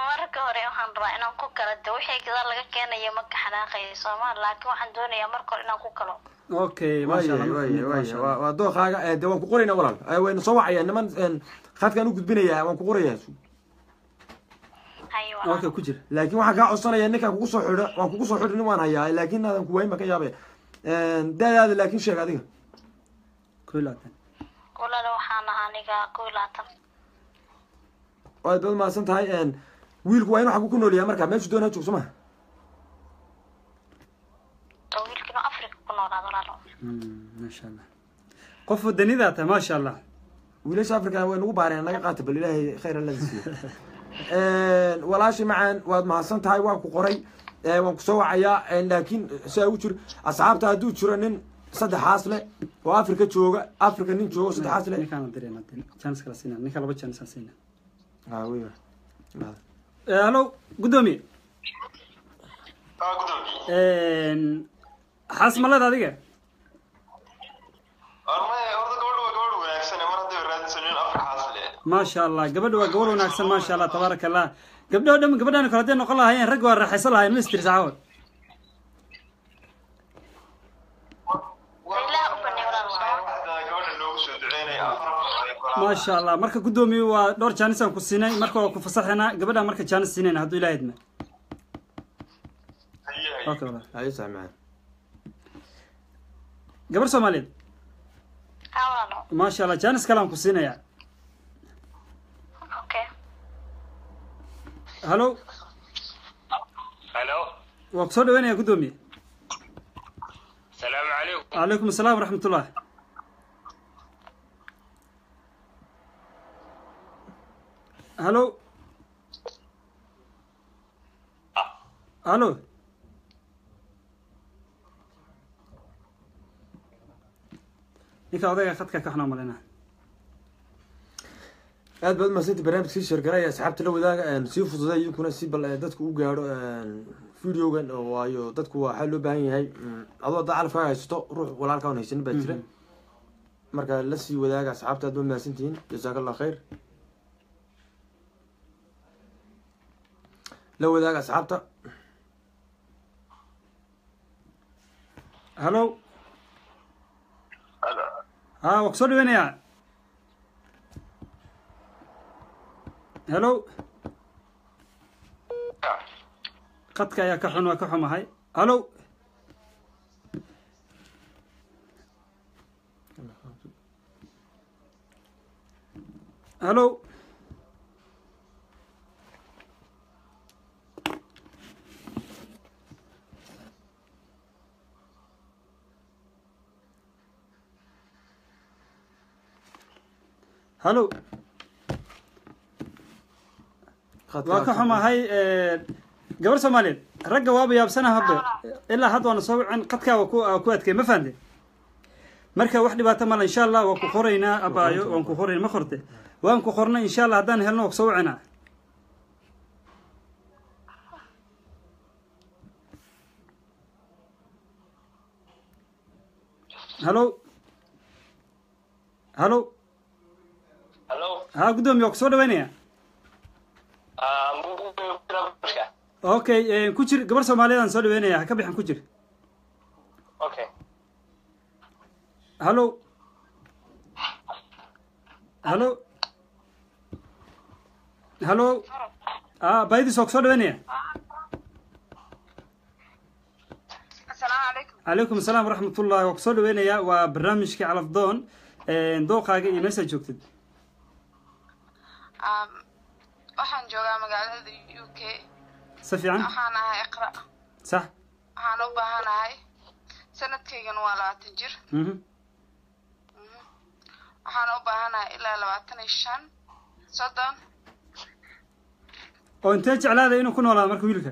Marka hore waxaan rabaa inaan ku kala de wixii gadaal laga keenayo ma ka xanaaqayo sooma, laakiin waxaan doonayaa marka hore inaan ku kalo. Okay, maasha waayahay Allah. Waayahay. Maasha Waayahay. Allah. Waa dookaaga. De waan ku qoraynaa walaal. Wayna soo wacayaan niman. Khadkaan u gudbinayaa, waan ku qorayaa. Haye walaal. Okay, ku jir. Laakiin waxaan kaa codsanayaa ninkaan kugu soo xidho, waan kugu soo xidho, nin waan hayaa, laakiin aadan ku wayn baan ka yaabaya da'daada. Laakiin sheeg adiga. 21. Walaal, waxaan ahaa aniga 21. Waad baad mahadsan tahay. Wiilku waa inuu xaggu ku nool yahay marka, meeshu doon ha joog, soo ma? Oo wiilkiinu Afrika ku noolaado walaalo. Maasha Allah, qof wadanidaa tahay, maasha Allah. Wiilasha Africa way nagu baareen, naga qaata bal, Ilaahay khayr alla siiyo. Walaashi macaan, waad mahadsan tahay. Waan ku qoray, waan kusoo wacayaa. Laakiin si ay u jiro asxaabta, hadduu jiro nin saddexaas leh oo Africa jooga, Africa nin joogo saddexaas leh. Ninkaan direen chance kala siina, ninka laba chance aan siina. Ah, wey. Hallo, guddoomiye. Ah, gudoomiye. Xaas malada adiga? Maya, horta gabadhu waa gabadh wanaagsan, mar hadday raadsanin afar xaas leh. Maasha Allah, gabadha waa gabadh wanaagsan, maasha Allah, tabaaraka Allah. Gabdhaho dhan gabadhan kale hadday noqon lahaayeen, rag waa raaxaysan lahaayeen. Mister saxaawad. Ilaah u banay walaal waa. Gabadha loogu soo duceynaya afar afar. Maasha Allah. Marka guddoomiye, waa dhowr jaanis aan ku siinay, marka waa ku fasaxaynaa gabadha, marka jaanis siinayna hadduu Ilaah idma. Okay walaal. Haye, sax macaan. Gabar Soomaaliyeed. Ha walaalo. Maasha Allah, jaanis kale aan ku siinayaa. Okay. Hallo. Halo. Waa kusoo dhaweynaya, guddoomiye. Salaamu calaykum. Calaykum asalaam waraxmatullah. Hallo, hallo. Ninka odayga khadka ka xunaa malaynaa. Aad baad mahadsanti. Barnaamijka sii share garaya, asxaabta la wadaaga, sii fududay idinkuna si bal dadku u gaadho videogan oo waayo dadku waxaa loo baahan yahay. Adoo haddaa calafkaaga haysato, ruux walaalkaa on haysanin baa jira. Marka la sii wadaaga asxaabta. Aad baad mahadsantihiin, jazaaka Allah khayr. La wadaaga asxaabta. Hallo. Ha, waa kusoo dhaweynayaa. Hello, qadka ayaa ka xun, waa ka xumahay. Hallo. Hallo. Hallo. Waa ka xumahay. Gabar Soomaaliyeed, ragga waaba yaabsana hadda, ilaa hadda waana soo wicin, qadkaa ku adkay, ma fahamte? Marka wax dhibaato male, insha Allah waa ku qoraynaa abaayo, waan ku qorayna. Ma qorte? Waan ku qornay. Insha Allah haddaan helno waa kusoo wicinaa. Hallo, hallo. Hallo. Ha, guddoomiye, waa kusoo dhaweynaya. Okay, ku jir. Gabar Soomaaliyeed aan soo dhaweynaya, ha ka bixin, ku jir. Okay. Hallo, hallo, hallo. Baydis, waa kusoo dhaweynaya. Asalaamu calaykum. Calaykum asalaam waraxmatullahi. Waa kusoo dhaweynaya, waa barnaamijka Calafdoon. Dooqaaga iyo meeshaad joogtid? Waxaan joogaa magaalada UK. Si fiican. Waxaan ahay Iqra. Waxaan u baahanahay, sanadkaygana waa 20 jir. Waxaan u baahanahay ilaa 25, 30. Oo intee jeclaada inuu ku noolaado marka wiilka?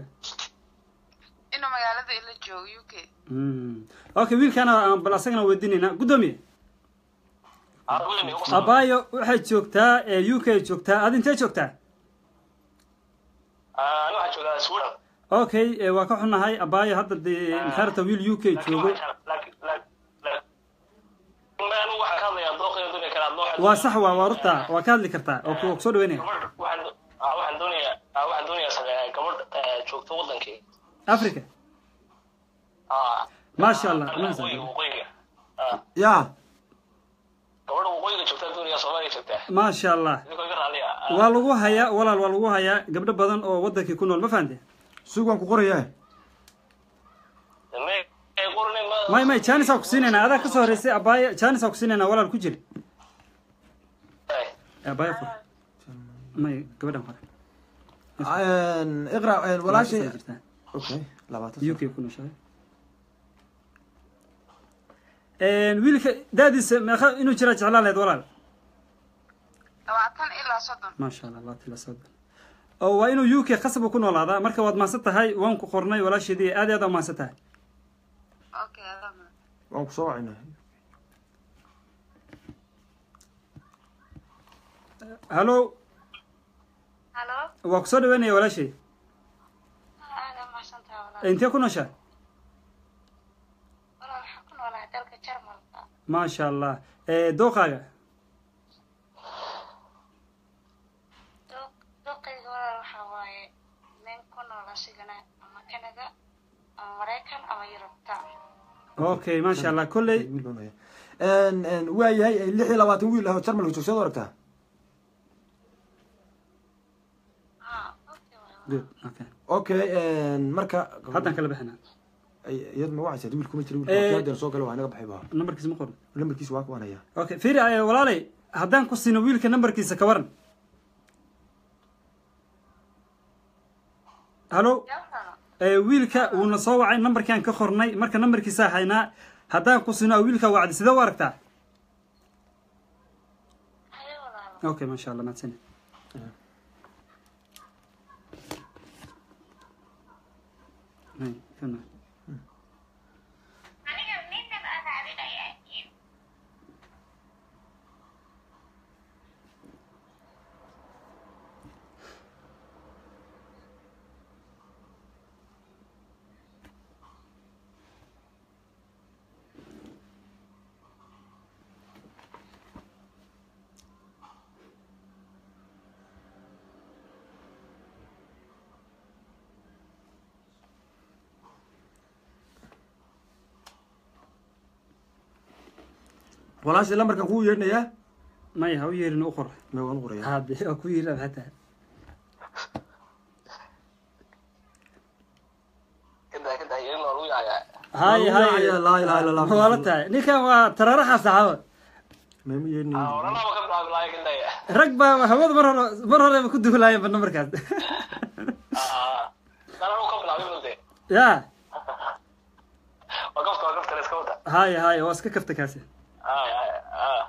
Inuu magaalada ila joogo, UK. Okay, wiilkaana aan bal asagana weydiinaynaa. Guddoomiye, abaayo waxay joogtaa UK joogtaa, aad intee joogtaa? Ani waxaan joogaa Sweden. Okay, waa ka xunnahay abaayo. Hadda dee maxay rabtaa wiil UK joogo? Waa sax, waa rurta, waa ka hadli kartaa oo kusoo dhaweynaya. Waxaan doonayaa gabadh joogto wadankii Africa. Maasha Allah. Waqooyiga. Ya gabadha waqooyiga joogtaa doonaya, Soomaaliya joogtaa. Maasha Allah. Idinkoo iga raaliya. Waa lagu hayaa walaal, waa lagu hayaa gabdho badan oo wadankii ku nool, ma fahante? Sug, waan ku qorayaa. May, chance aa ku siinaynaa, adaa kasoo horeysay abaayo, chance aa ku siinaynaa walaal, ku jir abaayo, qor. May, gabadhan qor. Iqra walaashay. Okay, 20. UK ku nooshahay. Wiilka daadiisa meeqa inuu jiraa jeclaa lahayd walaal? 20 ilaa 30. Maasha Allah, 20 ilaa 30, oo waa inuu UK khasab ku noolaadaa. Marka waad mahadsan tahay, waan ku qornay walaasheedii, aad iyo aad aa mahadsan tahay. Okay, adaa mudan. Waan ku soo wacaynaa. Hallo. Halo. Waa kusoo dhaweynaya walaashay. Aada mahadsan tahay walaal. Intee ku nooshaa? Walaal, waxaan ku noolahay dalka Jarmalka. Maasha Allah. Dooqaaga? Dooqayga walaal waxaa waaye nin ku nool asigana ama Canada ama Maraykan ama Yurubta. Okay, maasha Allah, kolley Wiil baan hayaa. Waa yahay 26 wiil ah oo Jarmalka joogsaad u aragtaa? Ha, okay waay. Good, okay. Okay, marka haddaan kala bixinaa. Iyad ma wacaysa? Wiil kuma jiro, wiilka haddii soo galo waa inaga baxay ba. Nambarkiisa ma qoran. Lambarkiisa waa kuwaan hayaa. Okay, fiiri, walaalay, haddaan ku siino wiilka nambarkiisa ka waran? Hallo. Yaa walaalo. Wiilka wuuna soo wacay, nambarkaan ka qornay, marka nambarkiisa haynaa. Haddaan ku siino wiilka wacdi, sidee u aragtaa? Haye walaalo. Okay, maasha Allah, mahadsanid. May, kana. Aniga midnaba aan raadinayaa. Walaashay, lambarkan kuu yeedhinayaa. May, ha u yeerin, u qor. Ma waan u qorayaa. Hade waa ku yeerin maxay tahay? Kada kada yeelin waa lagu yaayaa. Hay hay. Laa ilaaha illa Allah. Waa la tahay ninkan, waa taraaraxa saxaaba. Ma yeedhinayo. Oranaaba ka bilaabi laaya kadaya. Rag baa hawada mar hore mar horeba ku duulaayeen ba nambarkaas. Dalalu ka bilaabay bade. Ya. Waa kafta, waa kafta, iska wada. Hay hay, waa iska kafta kaasi. Ay ay ah.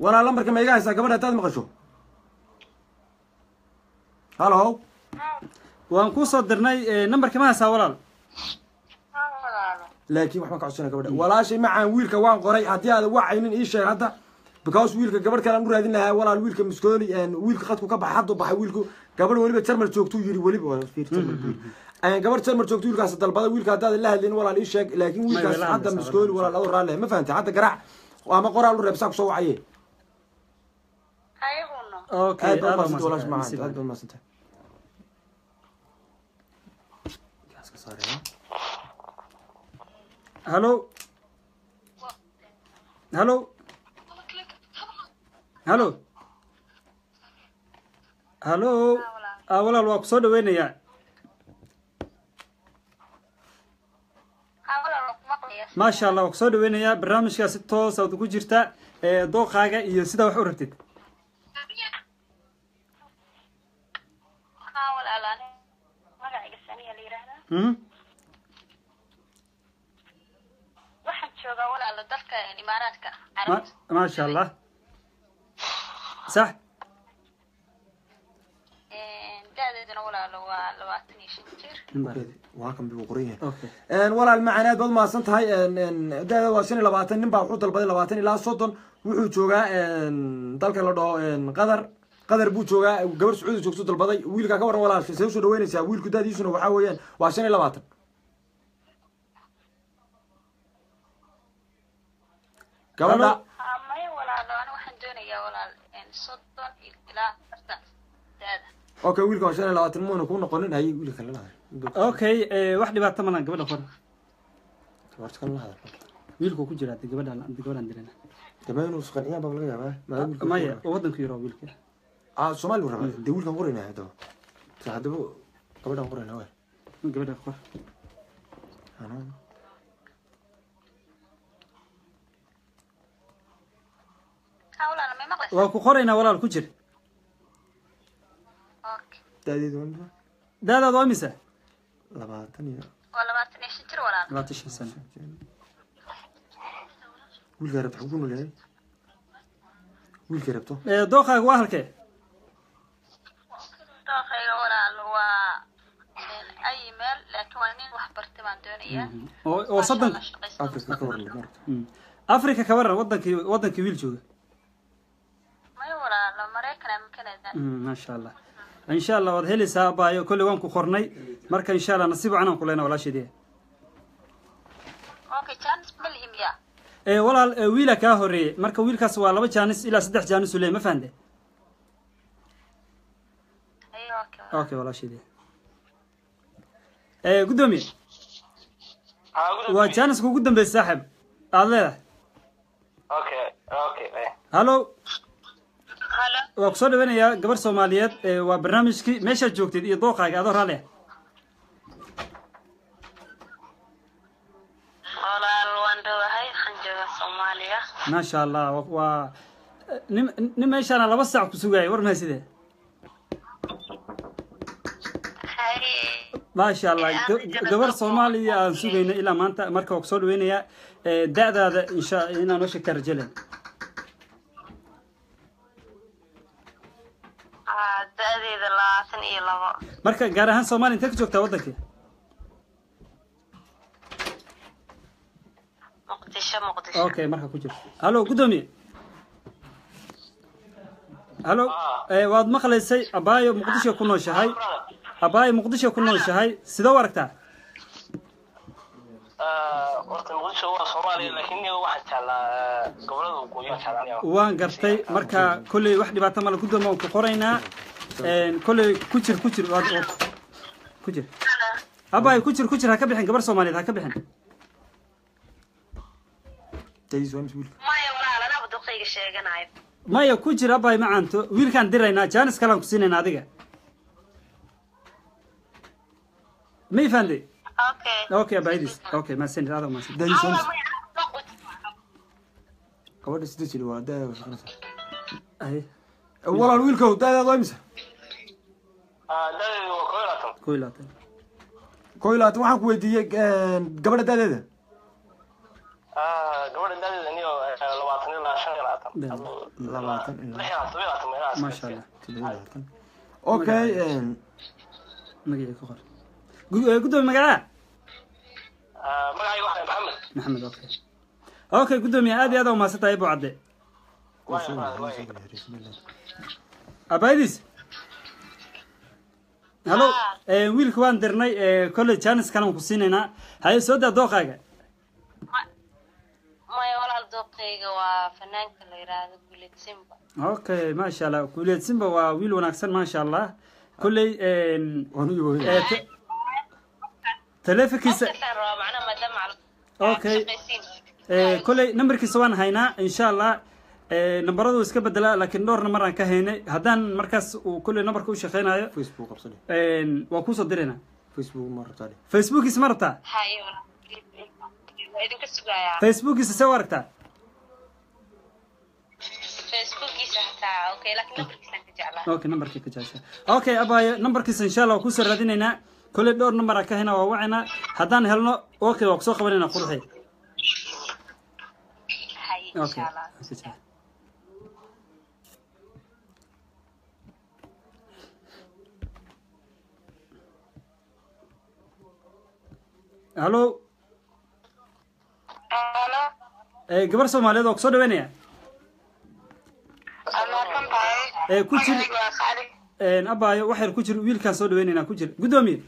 Walaa, lambarka ma iga haysaa gabadha haddaad maqasho? Halo. Waan kuu soo dirnay, nambarka ma haysaa walaal? Ha walaalo. Laakiin waxbaan ka codsanaya gabadha walaashay macaan. Wiilka waan qoray, haddii aad wacaynin ii sheeg hadda, because wiilka gabadh kale aan u raadin lahaa walaal. Wiilka muskooli, wiilka qadku ka baxay, hadduu baxay wiilku. Gabadh weliba Jarmal joogtuu yiri, weliba waa fiir Jarmal buu yiri. Gabadh Jarmal joogto wiilkaas dalbada. Wiilka haddaad la hadlin walaal ii sheeg, laakiin wiilkaas way la hadda hadlaysaa, muskooli walaal adoo raalli ma fahantay? Hadda garaac ama qoraal u reebsaa kusoo wacaye. Haye huno. Okay. Aad baad aad umahadsantay walaashay baa macaan, aad baad umahadsantay. Iska saaraya. Hallo hallo hallo hallo. Ah, walaal, waa kusoo dhaweynayaa. Ha walaalo, ku maqlaya. Maasha Allah, waa kusoo dhaweynayaa barnaamijkaa, si toos aad ugu jirta. Dooqaaga iyo sidaa wax u rabtid? Ha walaalo, aniga magacayga Saniya la yiraahdaa. Waxaan joogaa walaalo dalka Imaaraadka Carabta. Maasha Allah, sax. Da-deeduna walaalo waa 25 jir. Waa kan buu qoran yahay. Okay. Walaal macaan, aad baad mahadsan tahay. Da-da waa 25, nin baa wuxuu dalbaday 20 ilaa 30, wuxuu joogaa dalka la dhaho Qatar. Qadar buu joogaa, gabar Sacuudi joogto dalbaday. Wiilka ka waran walaal, see usoo dhaweynaysaa? Wiilku da'diisuna waxaa weeyaan waa 25. Gabadha Maya walaalo, ani waxaan doonayaa walaal 30 ilaa 40 da'da. Okay, wiilka waa 25, muuna kuu noqonin. Haye, wiilka kale la hadal. Okay, wax dhibaato malan, gabadha qor. Horta kan la hadal. Wiilku ku jiraa, gabadha gabadhaan dirina. Dama inuu isqanciyaan baa laga yaabaa. Maya, oo wadanku yaro wiilka. Ah, Soomaali buu rabaa dee. Wiilkan qoraynaa haddaba, haddaba gabadhan qoraynaa waay. Gabadha qor. Ha walaal, may maqlaysaa? Waa ku qoraynaa walaal, ku jir. Okay. Da'deedu waa imisa? Da'daada waa imisa? 20 iyo Waa 25 jir walaal. 25 sano. Wiilkaa rabto xaguu ku nool yahay? Wiilkay rabto? Dooqaaga waa halkee? Dooqayga walaal waa ay meel, laakiin waa nin wax bartay baan doonayaa. Oo 30. Afrika ka waran marka? Africa ka waran, wadankii wiil jooga? Maya walaalo, Maraykan ama Canada. Maasha Allah, insha Allah waad helaysaa abaayo. Kolley waan ku qornay, marka insha Allah nasiib wacan aan ku leenahay walaasheedii. Okay, chance ma lihi miyaa? Walaal, wiila kaa horeeyey, marka wiilkaas waa 2 jaanis ilaa 3 jaanis uu leeyahay, ma fahamte? Ayo, okay. Okay walaasheedii. Guddoomiye, waa jaaniska ugu dambeysay saaxib aad leedahay. Okay. Hallo. Halo. Waa kusoo dhaweynayaa gabar Soomaaliyeed. Waa barnaamijkii, meeshaad joogtid iyo dooqaaga adoo raalli ah. Walaal, waan dhowahay, waxaan joogaa Soomaaliya. Maasha Allah, waa nin meeshaana 2 saac ku sugayay, war maxay sidee? Haye. Maasha Allah, gabar Soomaaliya aan sugayna ilaa maanta. Marka waa kusoo dhaweynayaa. Da'daada insha inaa noo sheegtaa rajalen. Da'deeda 22. Marka gaar ahaan Soomaaliya intee ka joogtaa waddankii? Muqdisho, Muqdisho. Okay, marka ku jir. Hallo guddoomiye, hallo. Waad maqlaysay, abaayo Muqdisho ku nooshahay, abaayo Muqdisho ku nooshahay, sidee u aragtaa? Horta Muqdisho waa Soomaaliya, laakiin aniga waxaan jeclaa gobolada waqooyi waan jeclaa. Waan gartay. Marka kolley wax dhibaato male guddoomiye, waan ku qoraynaa. Kolley ku jir, ku jir, ku jir abaayo, ku jir, ku jir, ha ka bixin, gabar Soomaaliyeed ha ka bixin. Da'diisu waa imisa wiilka? Maya walaal, anaaba duqayga sheeganayo. Maya, ku jir abaayo macaanto, wiilkaan diraynaa, jaanis kalaan ku siinaynaa adiga, ma ifahantay? Okay. Okay abaayadiis, okay, mahadsanid, aad mahadsan. Da'diisu waa imisa gabadha? 8 jir waa da'da shaqanaysa. Ay. Walaal wiilkow, da'daada waa imisa? Da'deedu waa 21. 21. 21. Waxaan ku weydiiyey gabadha da'deeda. Gabadha da'deeda niyo 20 ilaa 25. 20 ilaa 26, 27 meelahaas. Maasha Allah. 27. Okay. Magacii ku qor. Guddoomiye, magacaa? Magacayga waxaa Maxamed. Maxamed, okay, guddoomiye, aad iyo aad aa umahadsan tahay, Abu Cadde. Waay. Abaayadiis, hallo. Wiilka waan dirnay, kolley jaanis kalan ku siinaynaa. Haye, soo daa dooqaaga. Maya walaal, dooqayga waa fanaanka la yiraahdo Guuleed Simba. Okay, maasha Allah, Guuleed Simba waa wiil wanaagsan, maasha Allah. Kolley waan u yaboohinaya. Taleefankiisa Qofkaasaan rabaa macnaha maadaama Okay. shaqaysiin. Kolley nambarkiisa waan haynaa insha Allah. Nambaradu iska bedelaa, laakiin dhowr nambar aan ka haynay. Haddaan markaas uu kolley nambarka u shaqeynayo, Facebook qabsane. Waa kuusoo diraynaa. Facebook ma rabtaa dheh? Facebookiisa ma rabtaa? Haye walaal, waa idinka sugayaa. Facebookiisa see u aragtaa? Facebookiisa hataa okay, laakiin nambarkiisaan ka jeclaa. Okay, nambarkii ka jecesha. Okay abaayo, nambarkiisa insha Allah waa kusoo raadinaynaa. Kolley dhowr nambar aan ka haynaa, waa wacaynaa. Haddaan helno, okay, waa kusoo qabanaynaa quruxay. Haye. Okay. Insha Allah. Hallo. Halo. Gabar Soomaaliyeed oo kusoo dhaweynaya. Waad mahadsan tahay. Ku jir abaayo, waxyar ku jir, wiilkaan soo dhaweynaynaa, ku jir guddoomiye.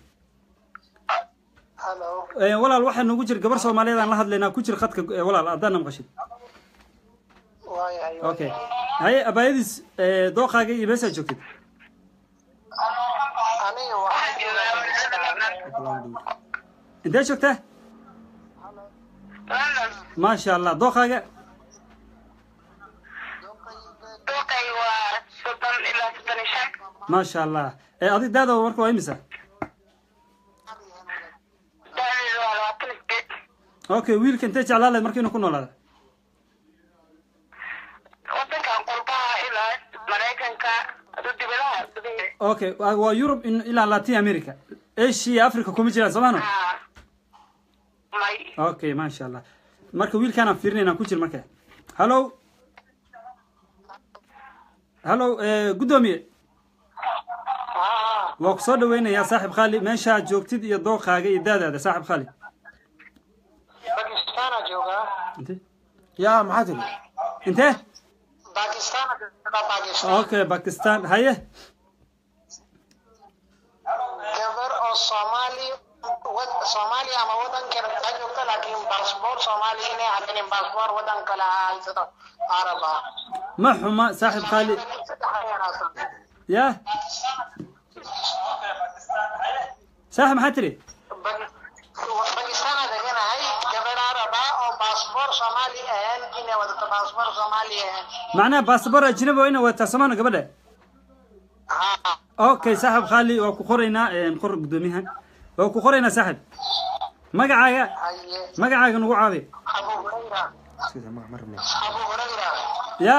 Hello. Walaal, waxaa noogu jir gabar Soomaaliyeed aan la hadlaynaa, ku jir khadka walaal, haddaadna maqashid. Waayahay. Okay, haye abaayadiis, dooqaaga iyo meeshaad joogtid. Aniga waxaan joogaa Pakistan. Intee joogtaa? London. Maasha Allah, dooqaaga? Dooqay waa 30 ilaa 35. Maasha Allah. Adig daada marka waa imisa? Da'deedu waa 28. Okay, wiilka intee jeclaa lahayd marka inuu ku noolaada? Wadankan qurbaha ilaa Maraykanka, adu dibadaha badan. Okay, waa Yurub ilaa Latin America, Asia, Africa kuma jiraan, soomano? Haa, may. Okay, maasha Allah. Marka wiilkaanaan fiirinayna, ku jir marka. Hallo, hallo, guddoomiye. Waa ku soo dhaweynayaa saaxib khali, meeshaad joogtid iyo dooqaaga iyo daadaada, saaxib khali. Bakistana joogaa. Intee? Yaa, maxaa tiri? Intee? Bakistana joogaa, Pakistan. Okay, Pakistan, haye. Gabar oo Soomaali Soomaaliya ama wadan kale ha joogta, laakiin baasboor Soomaali inay hadanin, baasboor wadan kale ha haysato, Arab ah. Ma xuma, saaxib khali. Ya saaxib, maxaa tiri? Bakistana deganahay, gabar Arab ah oo baasboor Soomaali ahayn inay wadato, baasboor Soomaali ahayn. Macnaha baasboor ajnabi waa inay wadataa, somaano gabadha? Ha. Okay, saaxib khali, waa ku qoraynaa. Qor guddoomiyahan, waa ku qoraynaa saaxib. Magacaaga? Haye. Magacaaga nagu caawi. Abu Hurayra. Sida magac ma rabnay. Abu Hurayra. Ya.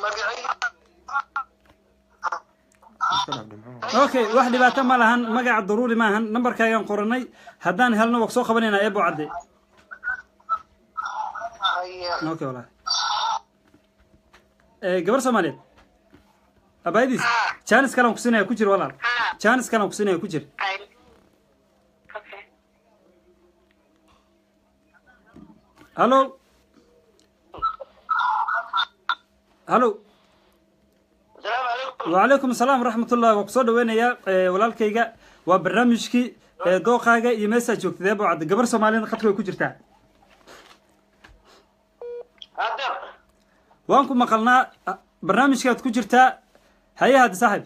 Magacayga. Iska dhaaf dhimco. Okay, wax dhibaato ma lahan, magaca daruuri maahan. Nambarkaagaan qoranay, haddaan helno waa kusoo qabanaynaa, eebo cadde. Haye. Okay walahi. Gabar Soomaaliyeed, abaayadiis, chance kalaan kusinaya, ku jir walaal. Chance kalaan kusinaya, ku jir. Ay, okay. Hallo, hallo. Asalaamu calaykum. Wacalaykum asalaam waraxmatullah. Waa kusoo dhaweynayaa walaalkayga, waa barnaamijkii dooqaaga iyo meeshaa joogtid, eebo cadde. Gabar Soomaaliyeed khadka way ku jirtaa. Hadda. Waan ku maqalnaa, barnaamijkaad ku jirtaa, haye hadda saaxib.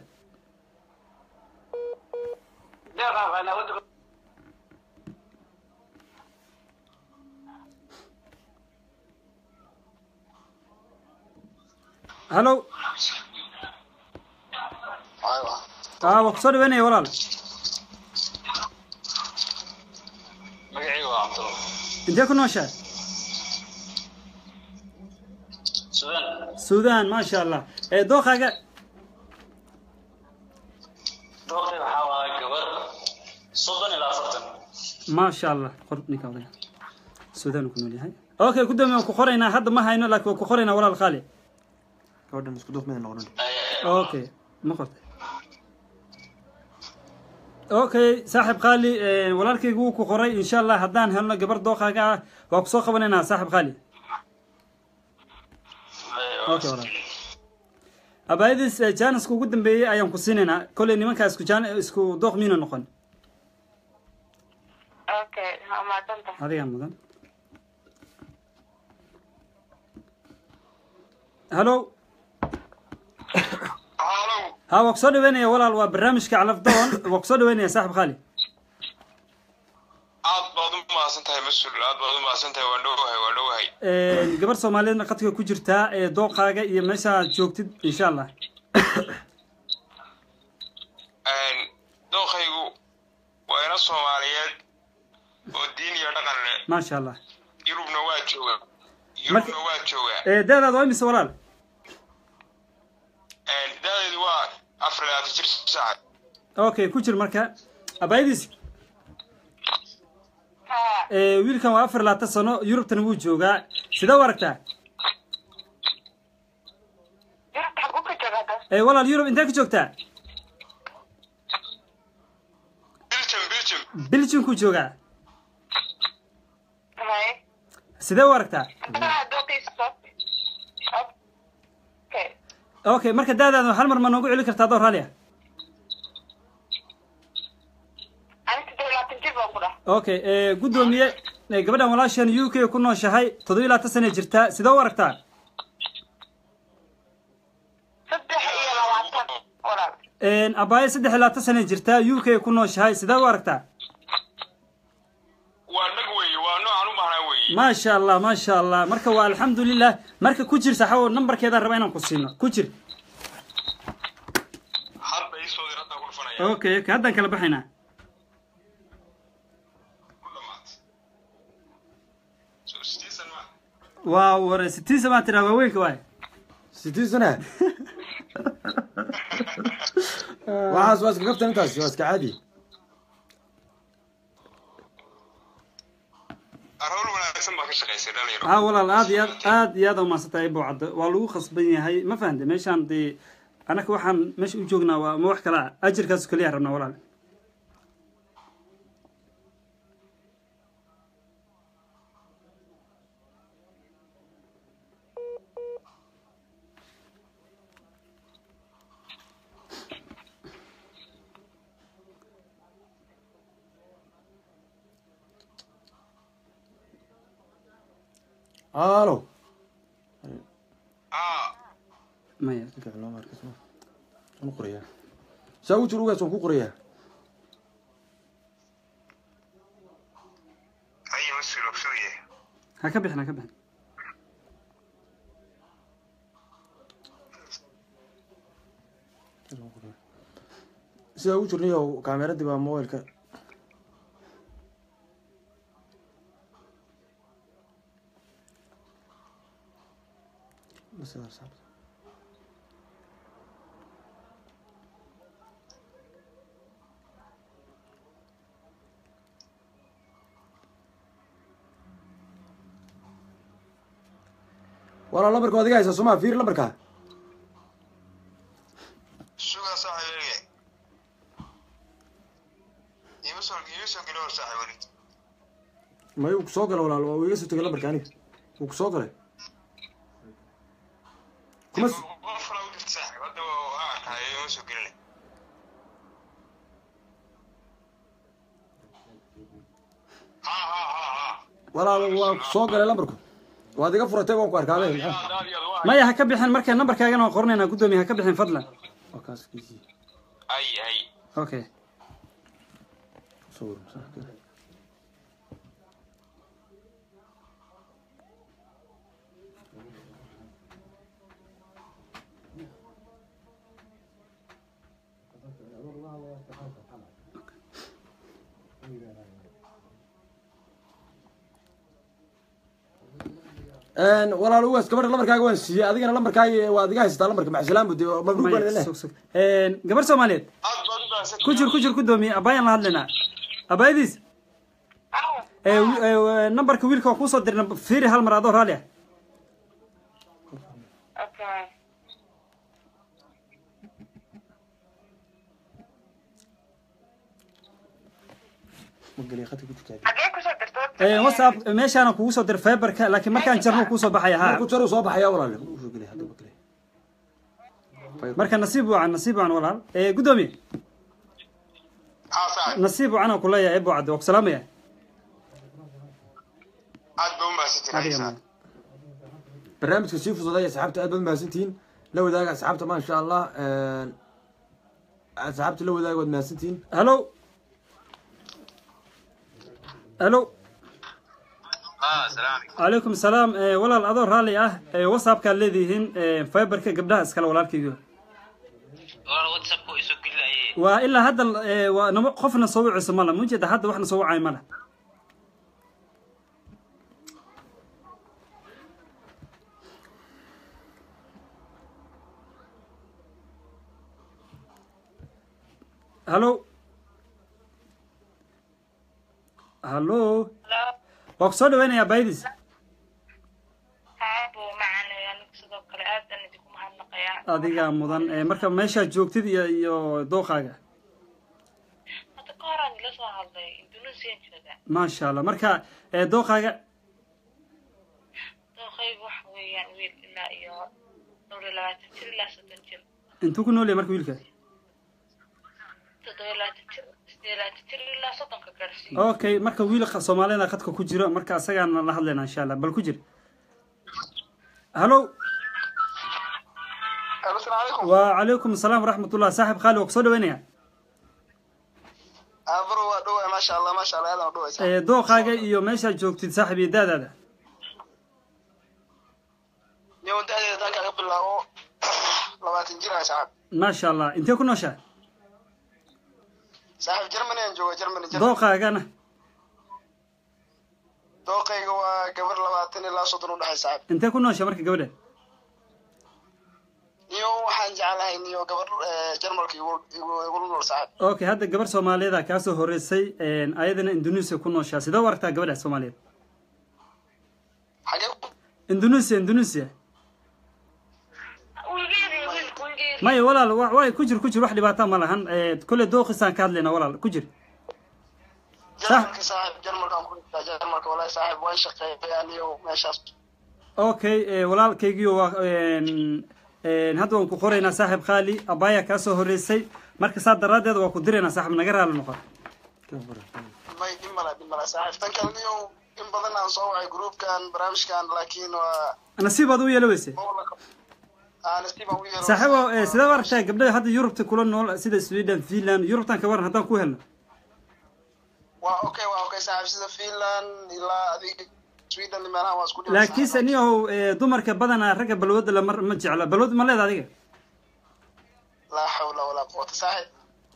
Deeq aqaanaa wadanka. Hallo. Waa kusoo dhaweynaya walaal. Magacayga waa Cabdulla. Intee ku nooshahay? Sudan. Sudan, maasha Allah. Dooqaaga? Dooqay waxaa waaye gabar 30 ilaa 40. Maasha Allah, qor ninka odayga, Sudan uu ku nool yahay. Okay, gudoomiye, waan ku qoraynaa. Hadda ma hayno, laakiin waan ku qoraynaa, walaal qaali. Gabadhan isku dooq mida noqonin. Okay, ma qortay? Okay, saaxib qaali, walaalkaygu wuu ku qoray. Insha Allah haddaan helno gabar dooqaaga ah, waa kusoo qabanaynaa, saaxib qaali. Okay walaal. Abaayadiis, chance-ka ugu dambeeyey ayaan ku siinaynaa. Kolley nimankaa isku jaan isku dooq miina noqon. Okay, waa mahadsantahay. Adigaa mudan. Hallo. Halo. Ha, waa kusoo dhaweynaya walaal, waa barnaamijka Calafdoon, waa kusoo dhaweynaya saaxib qaali. Aad baad u mahadsan tahay, mas-uul, aad baad u mahadsan tahay. Waan dhowahay, waan dhowahay. Gabar Soomaaliyeedna qadka ku jirtaa. Ee dooqaaga iyo meesha aad joogtid, insha Allah. Dooqaygu waa ina Soomaaliyeed oo diin iyo dhaqan leh. Maasha Allah. Yurubna waa joogaa, Yurubna waa joogaa. Daadaada waa imise, walaal? Da'daydu waa 24 jir saac. Okay, ku jir marka abaayadiis. Wiilkan waa 24 sano, Yurubtana wuu joogaa. Sidee u aragtaa? Yurubta xaguu ka joogaa? Walaal, Yurub intee ka joogtaa? Belgium, Belgium. Belgiumkuu joogaa. Hay. Sidee u aragtaa? Hadda dooqiisa. Okay, marka daadaada hal mar ma noogu celi kartaa adoo raalli ah? Ani 27 jir baan ku dhah. Okay, guddoomiye, gabadhan walaashan UK ku nooshahay, 27 sana jirtaa, sidee u aragtaa? 23 walaal. Abaaye, 23 sana jirtaa, UK ku nooshahay, sidee u aragtaa? Waa nag weeye, waa noocaan u baahnaa weeye. Maasha Allah, maasha Allah. Marka waa alxamdulilah. Marka ku jir saxawo, nambarkeedaan rabaa inaan ku siino, ku jir. Hadda ii soo dir, haddaan ku dhufanaya. Okay, haddaan kala baxaynaa. Ku dhamaat soo sidiisan ma Waa ware 60 baan tiraa, waaweynka waay. 60 sana waxaas waa iska kaftan, intaas waa iska caadi. Arhowl wanaagsan baa ka shaqaysay, dhalinyaro. Ha walaal, aad iyo aad, aad iyo aad umahadsantahay Buucaddo. Waa lagu khasban yahay, ma fahamte? Meeshaan dee anaka waxaan meesha u joognaa waa ma wax kala ah, ajirkaas keliya rabnaa, walaal. Alo. Ah. Maya. Waan qorayaa, saa u jir ugaas, waan ku qorayaa. Haye, ma suloogsuye. Ha ka bixin, ha ka bixin. Sidaa ugu jirnayo, kaameradii baa mobilka. Walaa lambarka waad iga haysaa somaa? Fiir lambarka. Sugaa saaxiib, eege ima soo geli hor, saaxiib, weli. May, uu kusoo gala walaal, waa uu iga soo tegay lambarka aniga, wuu kusoo galay kuma Qof kala u jirta saaxiib, hadda waa arkaay, ima soo gelinay. Ha ha ha ha. Walaal, waa kusoo galay lambarku, waad iga furatay, waan ku arkaabe, maxaa? Aad iyo aad waa. Maya, ha ka bixin. Marka nambarkaagana waan qoranaynaa, guddoomiye, ha ka bixin fadlan. Waa kaas kiisii. Ay ay. Okay. Soo waran. Walaal ugaas, gabadha lambarkaaga waan siiyey, adigana lambarkaaga waad iga haysataa lambarka. Maxsalaam de, mabruuk baan idin Maya, lehay. Sug sug. Gabar Soomaaliyeed. Aad baad u baahsan. Ku jir, ku jir, guddoomiye, abaayaan la hadlaynaa, abaayadiis. Nambarka wiilka waa kuusoo dirna, fiiri hal mar adoo raalli ah. Okay. Ma geliya khadka ku jirtaa? Xagee kusoo dirtay? WhatsApp meeshaana kugu soo diray Viberka, laakiin markaan jarno kuusoo baxaya ha. Markuu jaru soo baxaya walaal, wuu soo gelaya hadda, ma gelaya. Marka nasiib wacan, nasiib wacan walaal. Guddoomiye. Ha saaxiib. Nasiib wacan aan kuleeyahay, Eebo Cadde, waa ku salaamaya. Aad baa u mahadsantihin. Adiga Haysaa. mudan. Barnaamijka sii fududeeya asxaabta, aad baad mahadsantihiin. La wadaaga asxaabta, maasha Allah, asxaabta la wadaaga, waad mahadsantihiin. Hello, hello. Ah, salaam. Calaykum salaam. Walaal, adoo raalli ah, WhatsAppkaad leedihiin, Viberka gabdhaha iskale, walaalkaygu. Walaal, WhatsAppku isoo gelinayay. Waa ilaa hadda waa nama qofna soo wacayso mala mujeeda, hadda waxna soo wacay mala. Hello, hello. Waa ku soo dhaweynayaa baydis. Aabo macaan, anigu sidoo kale aad aan idinku mahadnaqayaa. Adigaa mudan. Marka meeshaad joogtid iyo dooqaaga. Hadda ka hor aan ila soo hadlay, Indonesian jooga. Maasha Allah. Marka dooqaaga. Dooqaygu waxa weeyaan wiil ilaa iyo Dhowr iyo labaatan jir ilaa 30 jir. Intuu ku nool yahay marka wiilka? 27 jir, 28 jir ilaa 30-ka gaarsiiyo. Okay, marka wiil Soomaalida khadka ku jiro, marka asagaana la hadlaynaa insha Allah. Bal ku jir. Hallo. Asalaamu calaykum. Wacalaykum asalaam waraxmatullah. Saaxib qaali, waa kusoo dhaweynaya. Abro, waa dhowaa, maasha Allah, maasha Allah, aad aan u dhowaa saaxiib. Dooqaaga iyo meeshaad joogtid saaxib iyo daadaada. Niyow, da'deeda haddaan kaaga bilaabo, 20 jir ah saaxiib. Maasha Allah, intee ku nooshaa? Saaxiib, Germany aan joogaa, Germany, Germany. Dooqaagana? Dooqayga waa gabar 20 ilaa 30 u dhexay saaxiib. Intee ku nooshaa marka gabadha? Niyow, waxaan jeclahay niyo gabar Jarmalka igu nool saaxiib. Okay, hadda gabar Soomaaliyeed aa kaasoo horeysay, ayadana Indonesia ku nooshaa. Sidee u aragtaa gabadha Soomaaliyeed? Xagee? Indonesia, Indonesia. Wiilgeedi, wiilka wiilgeedi. Maya walaal, way ku jir, ku jir, wax dhibaata ma lahan. Kolley dooqisaan ka hadlaynaa walaal, ku jir. Jarmalka saaxiib, Jarmalkaan ku dhigtaa, Jarmalka. Wallahi saaxiib, waan shaqeeyaa niyo meeshaas. Okay, walaalkaygiyo waa hadda waan ku qoraynaa saaxib qaali. Abaya kaasoo horeysay, marka saa daraaddeed waa ku diraynaa saaxib, naga raali noqon. May, dhib mala, dhib mala saaxiib. Tan kale niyo, in badan aan soo wacay groupkan, barnaamijkan, laakiin waa nasiib aad u yeelo weyse. Nasiib aan u yeelo. Saaxiibo, sidee u aragtaa gabdhaha hadda Yurubta kula nool, sida Sweden, Finland, Yurubtan ka waran haddaan ku helno? Waa okay, waa okay saaxiib, sida Finland ilaa adiga Sweden meelaha waa isku dhibay. Laakiinse niyahow, dumarka badanaa ragga balwadda lama ma jecla. Balwad ma leeda adiga? Laa xawla walaa quwata saaxiib,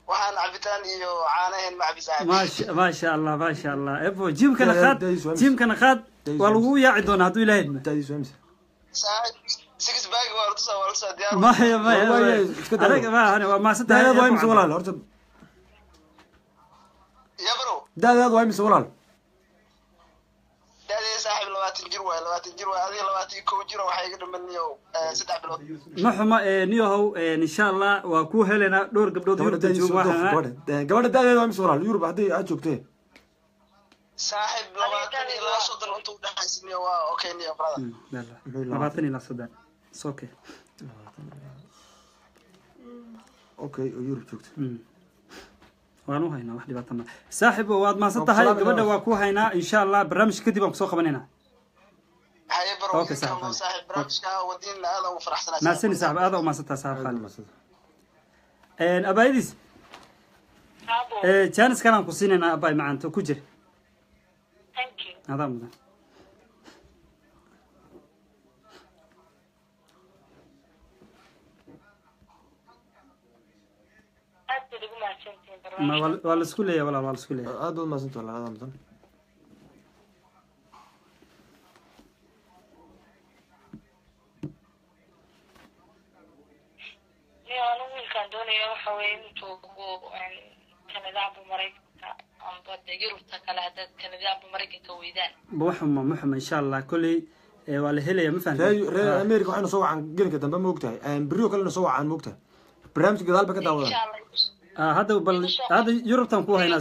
waxaan cabitaan iyo caanahen ma cabi saaxiib. Maasha, maasha Allah, maasha Allah. Ebo gymkana qaad, gymkana qaad, waa lagu yaaci doonaa hadduu Ilaahay idmo. Da'diisu waa imisa? Saaxiib, six pack waa la tusaa, waa la tusaa, diyaar. Maya, maya. Waa maya. Iska daa. Adaga ma waa mahadsan tahay. Da'daadu waa imisa walaal horta? Ya bro. Da'daadu waa imisa walaal? Da'deeda saaxiib 20 jir waay, 20 jir waay, adiga 21 jir oo waxaa iga dhiman niyo 3 bilood. Ma xuma, niyahow, insha Allah waa kuu helaynaa dhowr gabdhood Gabadha Yurubta da'diisu jooga waa helnaa. gabadha da'deeda waa imisa walaal, Yurub haddii aad joogtee? Saaxiib, 20 ilaa 30 inta u dhexaysa niyo waa okay niyo brother. Yalla. 20 ilaa 30. It's okay. Okay, oo Yurub joogta. Waan u haynaa, wax dhibaato ma saaxib, waad mahadsan tahay. Waa ku Gabadha salaamaya. waa ku haynaa insha Allah, barnaamijka kadib aan kusoo qabanaynaa. Haye bro. Okay, saaxiib. Saaxiib, barnaamijka wadiin aad ugu faraxsanahay. Mahadsanid saaxib, aad u mahadsan tahay saaxib Khaalid. Abaayadiis. Abo. Chance kalaan ku siinaynaa abaay macaanto, ku jir. Thank you. Adaa mudan. Aad baad ugu mahadsantihiin Ma barnaamijka. waa la isku leeyahay walaal, waa la isku leeyahay. Aad baad mahadsantahay walaal, aad mudan. Niyo, anigu wiilkaan doonaya waxa weeye inuu joogo Canada amba Maraykanka amba dee Yurubta kale, haddaad Canada amba Maraykanka weydaan. Ma xuma, ma xuma, insha Allah kolley waa la helaya, ma fahamtay? Reer America waxayna soo wacaan gelinka dambe, ma ogtahay? Berrio kalena soo wacaan, ma ogtahay? Barnaamijka gadaal bay ka Insha daawadaan. Allah. Hadda bal hadda Yurubtan ku haynaa,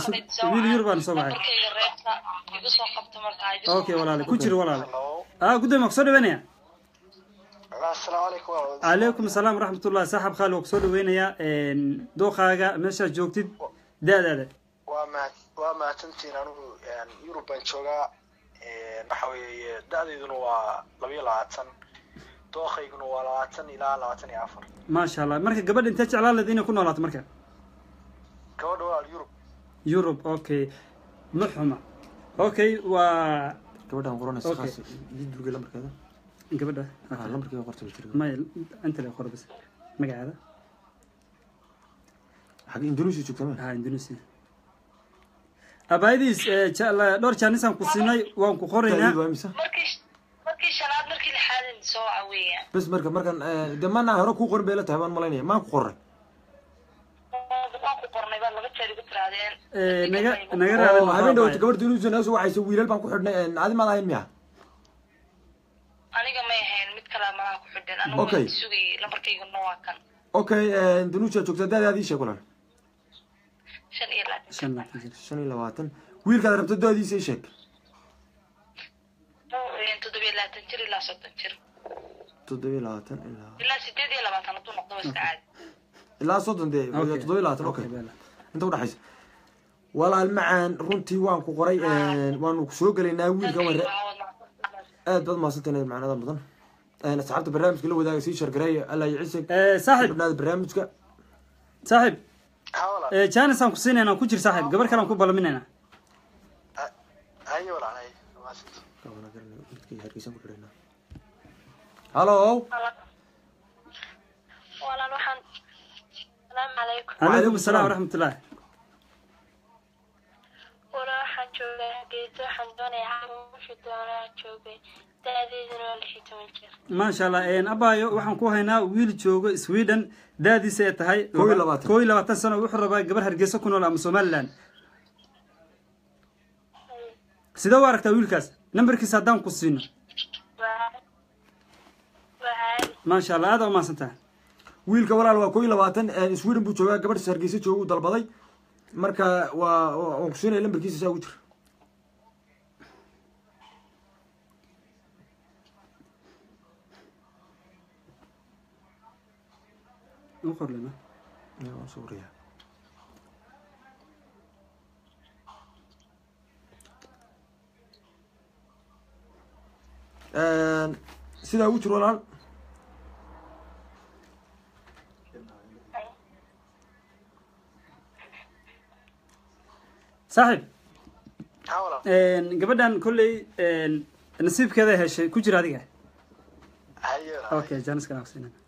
wiil Yurubaan soo baxay. Nambarkayga reebta, igu soo qabta markaa igu soo. Okay walaale, ku jir walaale. Gudoomiye, waa kusoo dhaweynaya. Asalaamu calaykum. Calaykum asalaam waraxmatullah. Saaxib khaali, waa kusoo dhaweynayaa. Dooqaaga, meeshaad joogtid, da-daada. Waa mahad, waa mahadsantihiin. Anigu Yurub baan joogaa, waxa weeye da'dayduna waa 22, dooqayguna waa 20 ilaa 24. Maasha Allah. Marka gabadha intee jeclaan leed inay ku noolaato marka? Gabadha waa Yurub. Yurub, okay, ma xuma, okay waa Gabadhan qoranaysa. Okay. Khaas ii durgay lambarkeeda. Gabadha? Ah, lambarkeeda qortay way tiri. Maya, inta le qoro bas magaceeda. Xagga Indonesia joogta ma? Ha, Indonesia. Abaayadiis, dhowr jaanisaan ku siinay, waan ku qoraynaa. Da'deedu waa imisa? Markii shanaad, markii lixaad in soo caweeyaan. Bas marka markan de maana hore kuu qorin bay la tahay baan malaynaya, maan ku qoray. Waan ku qornay baad laba jeer igu tiraadeen. Naga raali Oo noqo habeen dhawata abaay. Gabadha Indonesia naga soo wacaysa, wiilal baan ku xidhnay, adi maad ahayn miya? Aniga may ahayn, mid kale malaha ku xidhan anigu. Okay. Waan sugayay, lambarkayguna waa kan. Okay, Indonesia joogta, da'daada ii sheeg walaal. 25. 25 jir. 25. Wiilkaad rabto da'diisa ii sheeg. 27 jir ilaa 30 jir. 27 ilaa Ilaa 28 hadduu noqdo waa iska caadi. Ilaa 30 dee. Okay. 27, okay. Inta udhaxaysa, walaal macaan, runtii waan ku qoray, waanu ku soo gelaynaa wiilka waan aad baad mahadsantahay macnada mudan. Asxaabta barnaamijka la wadaaga, sii share gareeya. Allah iyo ciise. Saaxib. Xubnaada barnaamijka. Saaxib. Ha walaal. Chance aan ku siinaynaa, ku jir saaxib, gabar kale aan ku balaminaynaa. Haye walaal, haye, mahadsantahay. Hargeysan ku xidhaynaa. Halo. Walaal, waxaan, salaamu calaykum. Calaykum asalaam waraxmatullah. Walaal, waxaan joogaa Hargeysa, waxaan doonayaa wuxuu doonaa joogay, da'deyduna waa 16 jir. Maasha Allah. Abaayo, waxaan ku haynaa wiil joogo Sweden, daadiisa ay tahay 21. 21 sano, wuxuu rabaa gabar Hargeysa ku nool ama Somaliland. Sidee u aragtaa wiilkaas nambarkiisa haddaan ku siino? Waa caadi. Maasha Allah, aad u mahadsantahay. Wiilka walaal waa 21, Sweden buu joogaa, gabadh Hargeysa jooga uu dalbaday. Marka waa waan ku siinaya lambarkiisa, saa ugu jira. U qorlema. Waan soo wariyaa. Sidaa ugu jir, walaal. Saaxib. Ha walaal. Gabadhan kolley nasiibkeeda heshay, ku jira adiga. Haye walaal. Okay, chance kale aan ku siinayna.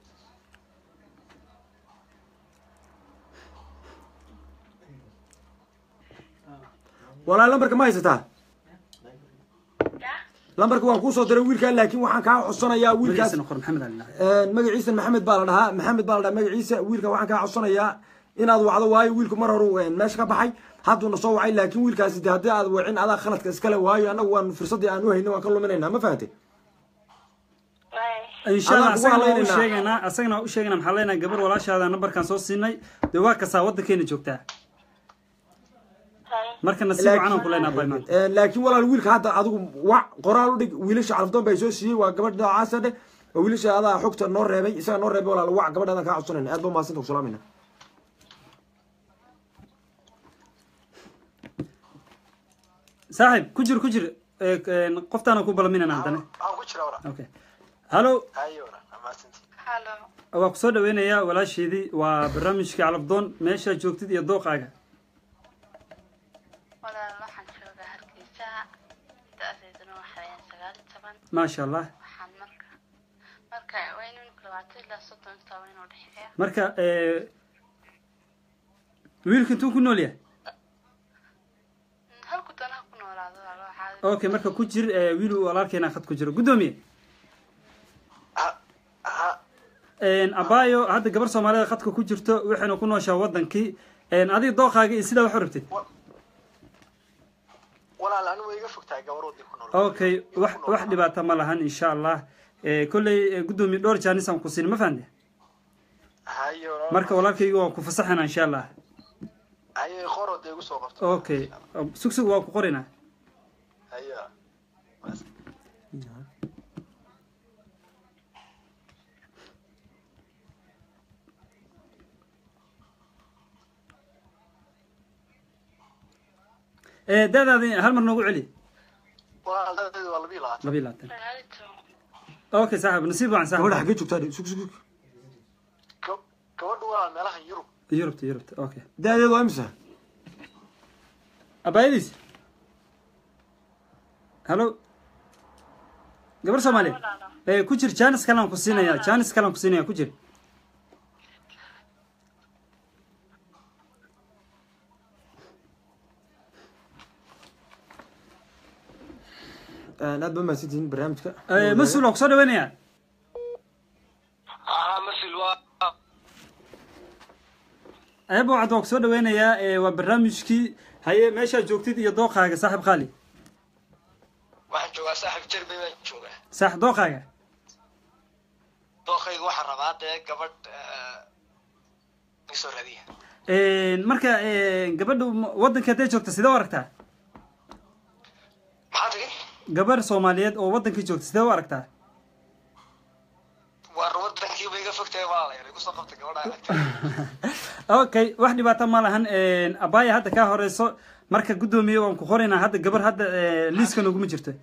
Walaal, lambarka ma haysataa? Lambarka waan kuusoo diray wiilkaa, laakiin waxaan kaa codsanayaa wiilkaas Magaciisana qor, Maxamed Ali. Magaciisa Maxamed baa la dhahaa, Maxamed baa la dhahaa magaciisa. Wiilka waxaan kaa codsanayaa inaad wacdo, waayo wiilku mar horu meesha ka baxay, hadduuna soo wacay. Laakiin wiilkaasi de haddii aad wacin, adaa khaladka iskale, waayo annagu waan fursaddii aan u haynin waan ka luminaynaa, ma fahantay? Insha Allah. Adaan kugu Asagana waa u halaynayna. sheegaynaa, asagana waa u sheegaynaa. Maxaa leenahay? Gabar walaashaada nambarkan soo siinay dee, waa kasaa waddankeena joogtaa. Marka nasiib wacan aan ku leenahay bay maanta. Laakiin walaal, wiilka hadda adigu wac, qoraal u dhig. Wiilasha Calafdoon baa soo siiyey, waa gabadh noocaasa dheh, oo wiilasha adaa xogta noo reebay, isaga noo reebay. Walaal, wac gabadha, adaan kaa codsanayna. Aad ba mahadsanta, ku salaamayna. Saaxib, ku jir, ku jir. Qoftaana ku balaminayna haddana. Waxaan ku jira walaal. Okay, hallo. Haye walaal, mahadsantahay. Halo. Waa kusoo dhaweynayaa walaasheedii, waa barnaamijka Calafdoon. Meeshaa joogtid iyo dooqaaga. Walaal, waxaan joogaa Hargeysa, da'deyduna waxa weeyaan 19. Maasha Allah. Waxaan marka waa inuu 20 ilaa 30 intaa waa inuu dhexeeya. Marka wiilka intuu ku nool yahay? Halku doonaha ku noolaado, walaal, waa caadi. Okay, marka ku jir, wiil walaalkeena khad ku jiro, guddoomiye. Ha ha. Abaayo, hadda gabar Soomaalida khadka ku jirto, waxayna ku nooshaa wadankii. Adiga dooqaaga iyo sidaa wax u rabtid. Walaal, anigu way iga fogtahay gabar waddan ku nool. Okay, wax dhibaata ma lahan, insha Allah. Kolley guddoomiye, dhowr chance aan ku siin, ma fahamte? Haye walaal. Marka walaalkayga waan ku fasaxana, insha Allah. Haye, qoro dee, igu soo qabto. Okay, sug sug, waan ku qoraynaa. Haye walaal. Da'daadi hal mar noogu celi. Walaal, da'daydu waa 22. 22. 19. Okay saaxib, nasiib wacan Gabadha saaxib. Xaggee joogtaa? Sug sug sug. Gabadhu walaal meelaha Yurub. Yurubta, Yurubta, okay. Da-deedu waa imisa? Abaayadiis, halo, gabar Soomaaliyeed ku jir, chance kalaan ku siinaya, chance kalaan ku siinaya, ku jir. Aad ba mahadsantihiin barnaamijka. Mas-uul, waa kusoo dhaweynaya. Aha, masil waa. Eebo cad, waa kusoo dhaweynayaa. Waa barnaamijkii. Haye, meeshaa joogtid iyo dooqaaga, saaxib qaali. Waxaan joogaa saaxib, Jerby baan joogaa. Saax, dooqaaga. Dooqayga waxaan rabaa dee gabadh isoo raadiya. Marka gabadha waddanka hadday joogta, sidee u aragtaa? Maxaa tiri? Gabar Soomaaliyeed oo waddankii joogta, sidee u aragtaa? Okay, wax dhibaato ma lahan. Abaya hadda kaa horeyso marka guddoomiye waan ku qoraynaa hadda gabar hadda liiska nooguma jirto.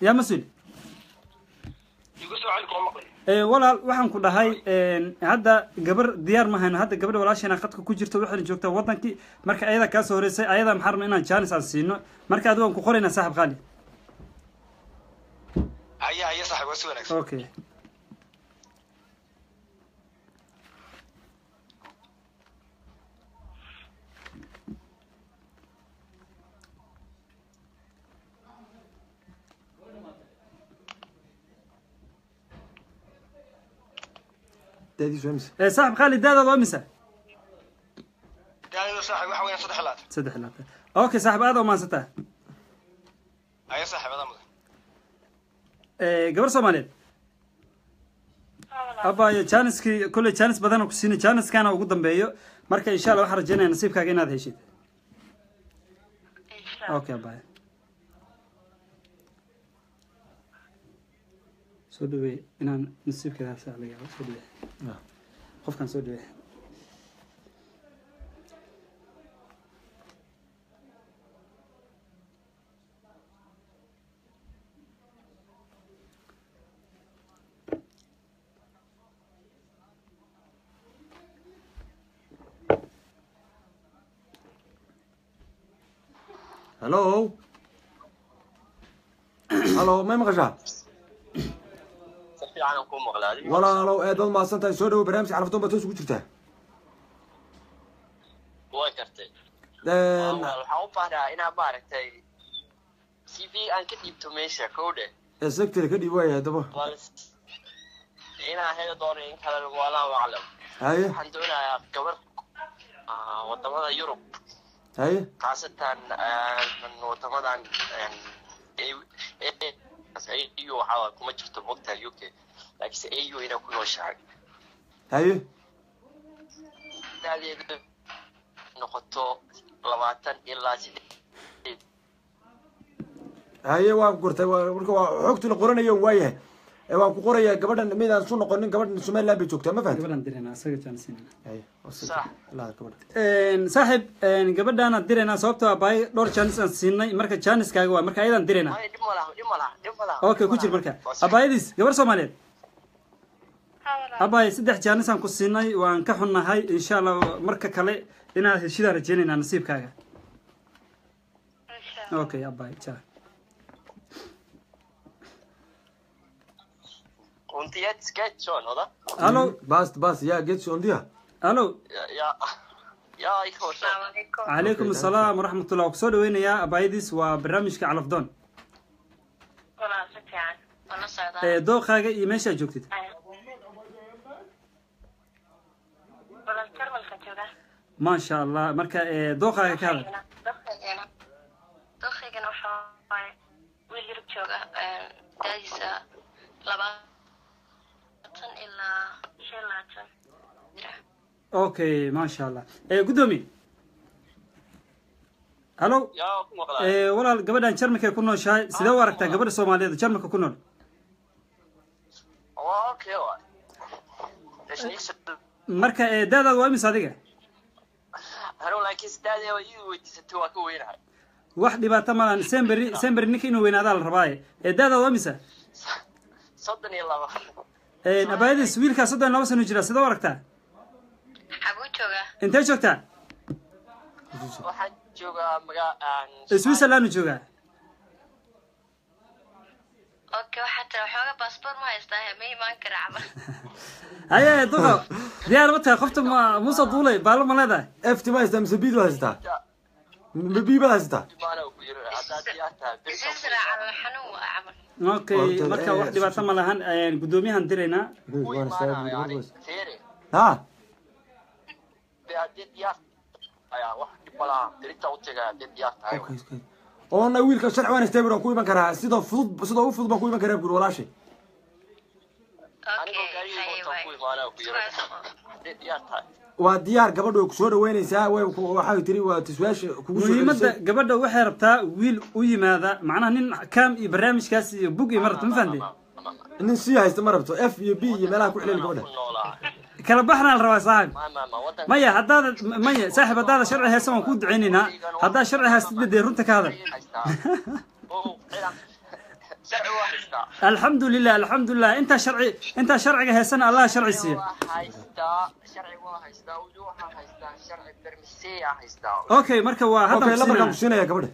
Yaa mas-uul? Igu soo celi, kuma maqlay. Walaal, waxaan ku dhahay hadda gabar diyaar ma hayno. Hadda gabadha walaasheena khadka ku jirto waxayna joogtaa wadankii, marka ayada kaa soo horeysay, ayada maxaa rabnaa inaan jaanis aan siino. Marka adigu waan ku qoraynaa, saaxib qaali. Haya haya saaxib, waa si wanaagsan. Okay. Da'diisu waa imisa? Saaxib qaali, daadaada waa imisa? Da'deedu saaxib waxa weeyaan 23. 23. Okay saaxib, aad u mahadsantaa. Haya saaxib, adaa mudan. Gabar Soomaaliyeed, abayo, jaaniskii kolley jaanis badan ku siinay, jaaniskana ugu dambeeyo. Marka insha Allah waxaan rajeynaya nasiibkaaga inaad heshid. Insha Allah. Okay abayo, soo dhaweey. Inaan nasiibkeeda hasa laga yaabo. Soo dhaweey qofkan, soo dhaweey. Hello hello, may maqashaa? Si fiican aan kuu maqlaa, adiga? Walaalow, aad baad mahadsan tahay. Soo dhawo barnaamijka Calafdoon baad toos ugu jirtaa. Way kartay. Waxaan u baahnaa inaa maaragtay CV aan ka dhiibto meesha kowdhe. Sector ka dhiib waaya haddaba. Bal inaan heli doono in kale wallahu aclam. Waxaan doonayaa gabar wadamada Yurub, khaasatan wadamadan AU. Waxaa kuma jirto mogtaha UK, laakiinse AU inay ku nooshahay, da'deedu noqoto 28. Haye, waan gurtay. Marka waa xogti la qoranayo waayahay. Waan ku qorayaa gabadhan midaan su noqonin. Gabadhan Somaliland bay joogtaa, ma fahanti? Gabadhaan diraynaa, asaga jaanis siinayna. Haye. Sax. Allah gabadha. Saaxib, gabadhaanaan diraynaa sababtoo ah baay dhowr jaanis aan siinay. Marka jaaniskaaga waa marka ayadaan diraynaa. Ay, dhib ma laha, dhib ma laha, dhib ma laha. Okay, ku jir. Marka abaayadiis, gabar Soomaaliyeed, abaay, saddex jaanis aan ku siinay, waan ka xunnahay. Insha Allah marka kale inaad heshidaan rajeynaynaa nasiibkaaga. Insha Allah. Okay abaay, ja. Und jetzt geht's schon, oder? Hallo. Bas bas, ja, geht's schon dir? Hallo. Ja, ja, ja, ich höre schon. Asalaamu calaykum. Calaykum asalaam waraxmatullah. Waan kusoo dhaweynayaa abaayadiis, waa barnaamijka Calafdoon. Walaal, si fiican waan la socdaa. Dooqaaga iyo meesha aad joogtid? Walaal, Jarmalka jooga. Maasha Allah. Marka dooqaaga ka hadal. Dooqaygana waxa waaye wiil Yurub jooga, da'diisa 20 ilaa 25 jira. Okay, maasha Allah. Guddoomiye, hallo. Ja, ku maqlaa. Walaal, gabadhan Jarmalka ku nooshahay, sidee u aragtaa gabadha Soomaaliyeed oo Jarmalka ku nool? Waa okay waay. Das ist nicht so. Marka da'daada waa imise adiga? Anigu laakiin sidaadee ii weydiisatay waa ka weynahay. Wax dhibaato malan, semberi semberi ninka inuu weynaadaa la rabaaye. Da'daada waa imise? 32. Abaayadiis, wiilkaa 32 sano jira, sidee u aragtaa? Xaguu joogaa? Intee joogtaa? Waxaan joogaa maga Switzerland joogaa. Okay, waxaa tira waxooga baasboor ma haystaa, ma imaan kara camal. Haye duqa, diyaar ma tahay? Qofta ma muuse duulay baalo ma leedahay? Ft ma haystaa mise b baad haysataa? Ma b baad haysataa? Imaana ku yiri haddaad diyaar tahay birta. Switzerland camal xanuun waa camal. Okay, marka wax dhibaato ma lahan. Guddoomiyahan diraynaa. Ku imaanaya yani fiiri. Ha. Dee haddii diyaar ayaa wax dhib ma laha, birta u tagaya haddii diyaar tahay. Okay. Oona wiilka sharci waan haystaa baan ku iman karaa, sida fudud, sida ugu fudud baan ku iman karaa buuri walaashay. Anigoo Okay, gaarigayga haye. wataan ku Waay. imaanaya ku yiri haddii diyaar tahay. Waa diyaar gabadhu, way kusoo dhaweynaysaa. Way waxay tiri waa tiswaasha kugu soo Muhiimadda celisay. gabadha waxay rabtaa wiil u yimaada, macnaha nin kaam iyo barnaamijkaas iyo bug iyo ma rabto, ma fahamtay? Nin sii haysta ma rabto, F iyo B iyo meelaha ku xileel gabadha. Ku noolaa. Kala baxna la rabaa saaxib. Maya haddaad maya saaxib haddaada sharci haysan waan kuu ducaynaynaa. Haddaad sharci haystid dee runta ka hadal. Alxamdulilah, alxamdulilah. Intaa sharci, intaa sharciga haysan Allah sharci siiyo. Okay, marka waa hadda okay, lambarkaan ku siinaya gabadha.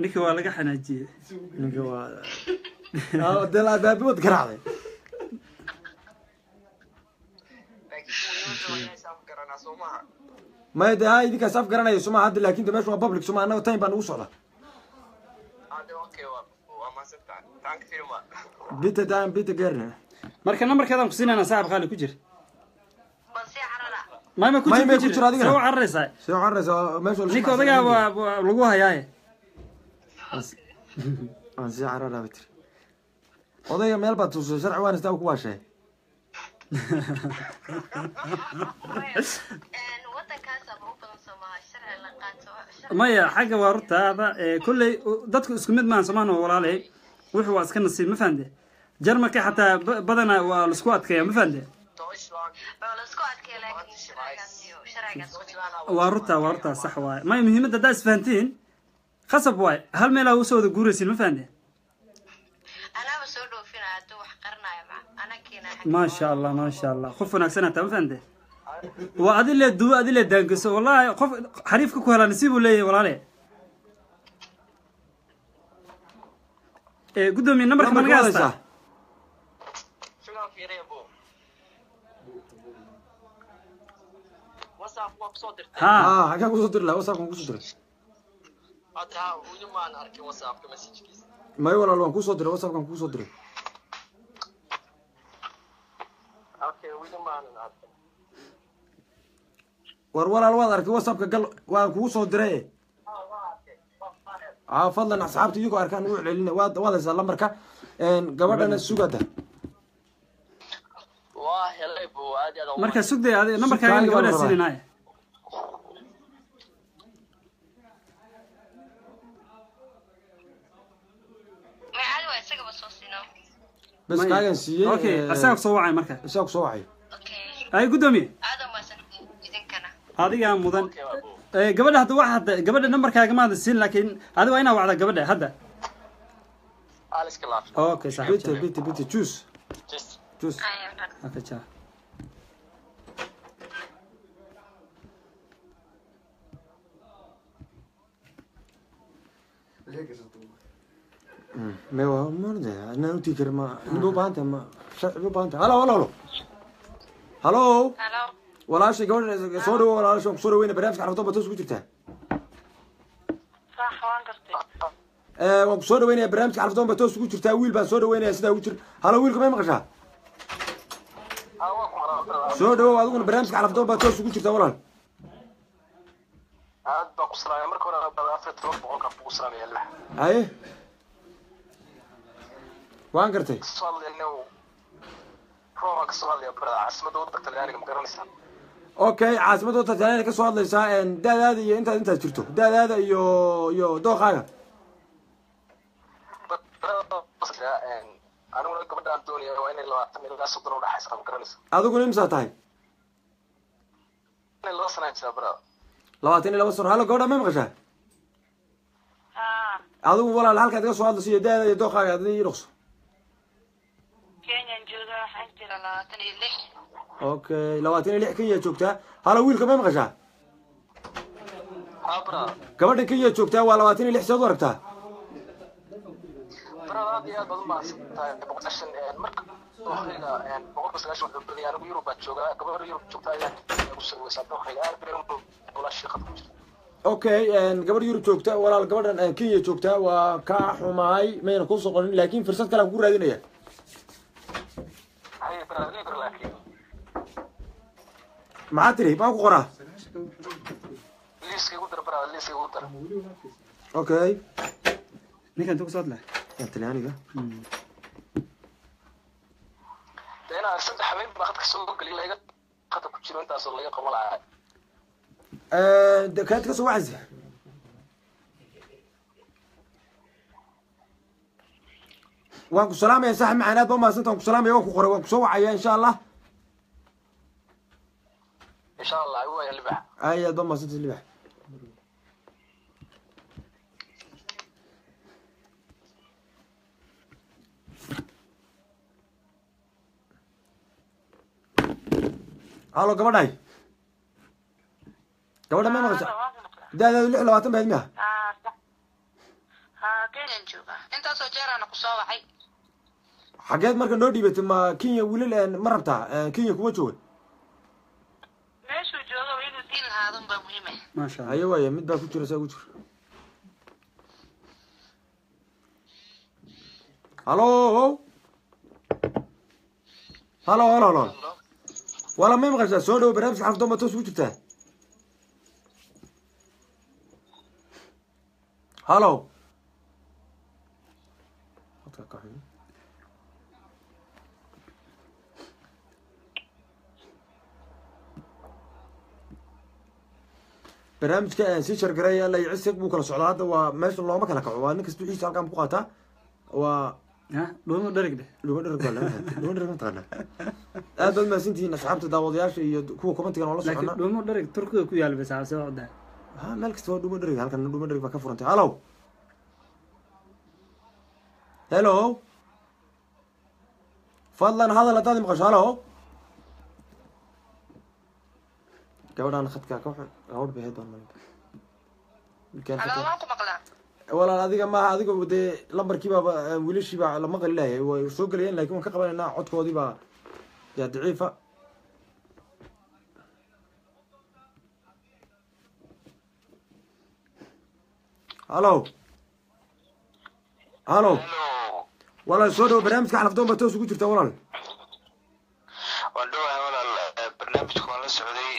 Ninka waa laga xanaajiyey. Ninka waa dee baabi wad garaacday. Maya dee ha idinkaas af garanaya suma hadda, laakin de meesha waa public suma, annaga time baa nagu socda. Bita dan bita gerne. Marka nambarkeedaan ku siinaynaa saaxib qaali ku jir. Maya ma ku Maya, jir maya ku ku jir. jir adigana. Soo cararaysaa. Soo cararaysa meesha waa Ninka odagaa waa lagu hayaaye. Aan sii cararaa bay tiri. Odayga meel baad tusay, sharci waan istaa ku waashay. Maya xagga waa runtaada. Kolley dadku isku mid maahan somaan waa walaalay. Wuxuu waa iska nasiib, ma fahamte? Jarmalka xataa badanaa waa laisku adkeeyaa, ma fahamte? Waa runtaa, waa runtaa, sax waaye. Maya muhiimadda haddaa isfahantiin khasab waaye hal meelaa usoo wada guuraysiin, ma fahamte? Maasha allah, maasha allah, qof wanaagsan hataa, ma fahamte? Waa adi lee duwo, adi lee daangaso. Wallahi qof xariifka ku helaa nasiib uu leeyahay walaale. Guddoomiye nambarka ma naga haystaa? Ha ah, xaggaan kusoo diri lahaa? WhatsAppkan kusoo diray. May walaal, waan kusoo diray, WhatsAppkan kusoo diray. War walaal waad arkay, WhatsAppka gal, waan kugu soo diray. Ah, fadlan asxaabta iyagoo arkaan ugu celcelina. Waad haysaa lambarka gabadhana sugada. Marka sugday adi nambarkaaga Sugkaaga baa la gabadhaa rabaa. siinaynaaye. Bas kaagan siiyey. Okay, asaga kusoo wacay marka. Isaga kusoo wacay. Ay guddoomiye adigaa mudan. Gabadha hadda wax hadda gabadha nambarkaaga maada siin, laakiin adi waa inaa wacda gabadha hadda. Okay saaxiib. Bita bita bita juice juice. Okay, ciao. Me waa morde anaan utii kari ma nin u baahan tahay, ma sharci u baahan tahay. Halo halo halo halo. Walaashay gabadha soo dhawo, walaashay waan kusoo dhaweyna barnaamijka Xarafto Batos ku jirtaa. Waan kusoo dhaweynaya barnaamijka Xaraftoon Batos ku jirtaa. Wiil baan soo dhaweynaya, sidaa ugu jir. Halo wiilka, may maqashaa? Soo dhawow adiguna barnaamijka Xaraftoon Batos ugu jirtaa walaal. Aad baa ku salaamaya marka hore, 14 boqolka kugu salaamaya lix. Haye, waan gartay. Kasoo hadlayna Roma, kasoo hadlaya barada caasimadda waddanka Talyaaniga, ma garanaysaa? Okay, caasimadda waddanka Talyaaniga ka soo hadlaysaa. Da-daada iyo intaad jirto, da-daada iyo dooqaaga. Aniguna gabadha aan doonaya waa inay 20 ilaa 30 udhaxaysa, ma garanaysaa? Adiguna imsaa tahay? Inay 2 sanaan jiraa barada. 22 sano. Halo gabadha, may maqashaa? Adigu walaal halkaad iga soo hadlayso iyo da-da iyo dooqaaga adna ii dhaqso. Kenyan jooga, waxaan jira 26. Okay, 26, Kenya joogtaa. Halo wiilka, may maqashaa? Haa barada. Gabadha Kenya joogtaa waa 26, seed u aragtaa? Barada aad iyo aad baad u mahadsan tahay boqoshan. Marka dookhayga 90% wuxuu badaya, anigu Yurub baan joogaa, gabadha Yurub joogta ayaa igu sawiraysaa dookhayga aad bay walaashii khadka ku jirta. Okay, gabadha Yurub joogta walaal, gabadhan Kenya joogtaa waa kaa xumaay, mayna kusoo qorin, laakiin fursad kale aan ku raadinaya. Haye barada, liibra laakiin Maxaa tiri? Maxaan ku qoraa? Liiska igu dar barada, liiska igu dar. Okay. Ninkan intuu kusoo hadlaya? Talyaaniga. Dee inaa 3 habeen baa khadka soo geliy, laga khadka ku jiro intaasoo laga qaban lahaa. Kaad ka soo wacaysa? Waan ku salaamaya saaxib macaan, aad baa umahadsanta. Waan ku salaamaya, waan ku qoray, waan kusoo wacaya insha Allah. Insha Allah waa libax. Ay, aad baa umahadsanta libax. Halo gabadhay, gabadha may maqasha? Da'daadu 26 bayd miya? Haa, Kenyan jooga, intaasoo jeeraana ku soo wacay. Xageed marka noo dhiibatay? Ma Kenya wiilal ma rabtaa? Kenya kuma jooga. Meeshuu jooga waa inuu diin lahaado unbaa muhiim ah. Maasha Allah. Haye waaya, mid baa ku jira, saa ku jira. Halo halo halo halo, wala may maqashaa? Soo dhawo barnaamijka Xarafdoon baa toos ugu jirtaa. Halo. Codka ka xun. Barnaamijka aan sii shargareeya la yicisiq buu kala socdaa hadda. Waa meesha looma kala kaco, waa nin kasta wixiisa halkaan ku qaataa waa Ha, dhuumo dhereg dheh. Dhuuma dhereg baa laga dhuuma dhereg mataqaanaa. Aad baad mahadsantihiin asxaabta daawadayaasha iyo kuwa commentigan oo la laakiin socona. Dhuumo dhereg Turkiga ku yaal bas soo cdaa. Ha, meel kasta waa dhuuma dhereg, halkan dhuuma dhereg baa ka furantay. Hallo hello, fadlan hadal haddaad maqasho. Hallo, gabadhaan khadka ka xun, gabadh bay ahayd baan malin. Wiilkaan Halo. khadka- Waan ku maqlaa. Walaal adiga maaha, adiga dee lambarkii baaba wiilashii baa la maqli lahay, way soo gelayeen laakiin waan ka qabanaynaa, codkoodii baa yaa daciifa. Halo halo. Hello. Walaal soo dhawo, barnaamijka Xalafdoon baa toos ugu jirta walaal. Waan dhowahay walaal, barnaamijka waan la socday.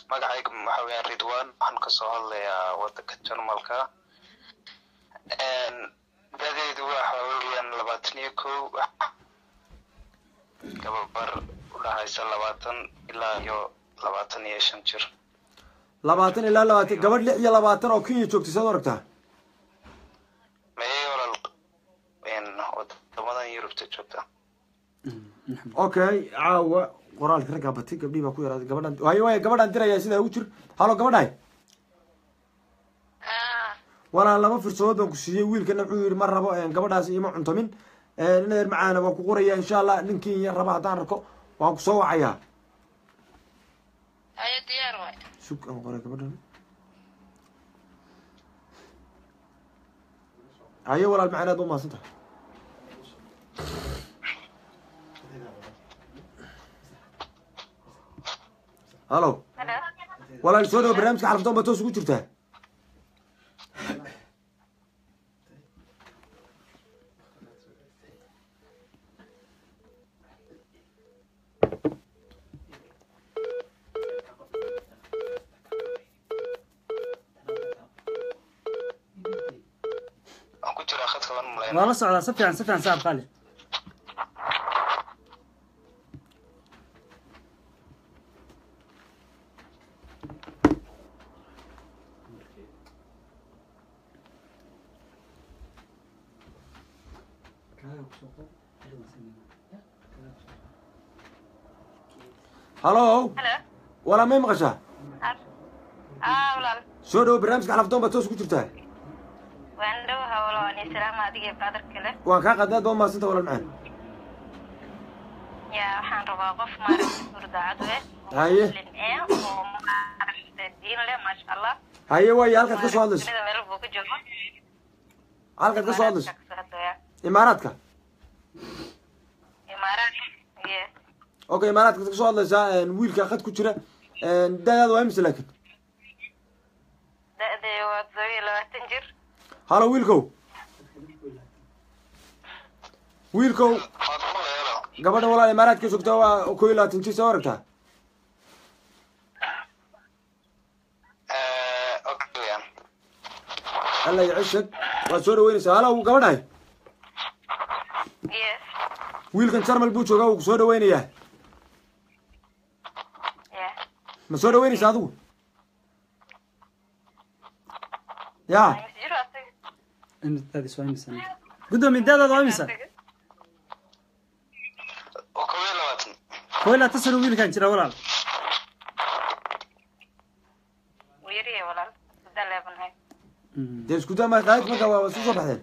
Magacayga waxa weeyaan Ridwan, waxaan kasoo hadlayaa wadanka Jarmalka. Da'daydu waxa weeyaan 21, gabar u dhexaysa 20 ilaa iyo 25 jir. 20 ilaa 20, gabadh 26 oo Kenya joogtay saad u aragtaa? Mayay walaal, wadamadan Yurubta joogta. Okay, caawa qoraalka raggaa batay, gabdhihii baa ku yaraaday. Gabadhan waayo waayo, gabadhaan dirayaa sidaa ugu jir. Halo gabadhay. Haa. Walaal laba fursadood baan ku siiyey. Wiilkana wuxuu yidhi ma rabo gabadhaas ima cuntamin. Inadeer macaana waan ku qorayaa insha Allah, nin Kenya raba haddaan arko waan ku soo wacayaa. Haye, diyaar waay. Sug aan qoray gabadhan. Haye walaal macaan, aad ba umahadsan tahay. Halo. Halo. Walaal soo dhawo, barnaamijka Xalafdoon baa toos ugu jirtaa. Waan ku jiraa khadka baan malaynaa. Waa la socdaa si fiican, si fiican saaxib qaali. Halo. Halo. Walaal may maqashaa? Aa walaal. Soo dhawo, barnaamijka Xalafdoon baa toos ugu jirtaa. Waan dhowaha walaal, waan salaama adiga iyo brother kale. Waan kaa qadnay, aad baa umahadsan tahay walaal macaan. Yaa, waxaan rabaa qof maaragtay guur daacad eh oo Haye. muslim eh oo maaragtay diin leh, maasha Allah. Haye waayo, halkaad ka soo hadlayso? Dunida meel buu ka joogo. Halkaad ka soo hadlayso? Imaaraadka kasoo hadlaya. Imaaraadka? Imaaraadka, yes. Okay, imaaraadka ka soo hadlaysaa. Wiilka khad ku jira, da'daada waa imise laakiin? Da'day waa 27 jir. Halo wiilkow, wiilkow. Waad ku maqlay, hello. Gabadha walaal imaaraadka joogta waa 21 jir, soo aragtaa? Okay weeyaan. Alla iyo cishag, waad soo dhaweynaysaa. Halo gabadhay. Yes. Wiilkan Jarmal buu joogaa, wuu ku soo dhaweynayaa. Yeah. Ma soo dhaweynaysaa adigu ya? Imise jir asaga? Da'diis waa imisa gudoomiye? Da'daada waa imisa? Asaga. 21 sano wiilkan jira, walaal. Wuu yaryahay, walaal, da leebanahay. Dee isku daa ma qaad, marka waa soo baxdeen.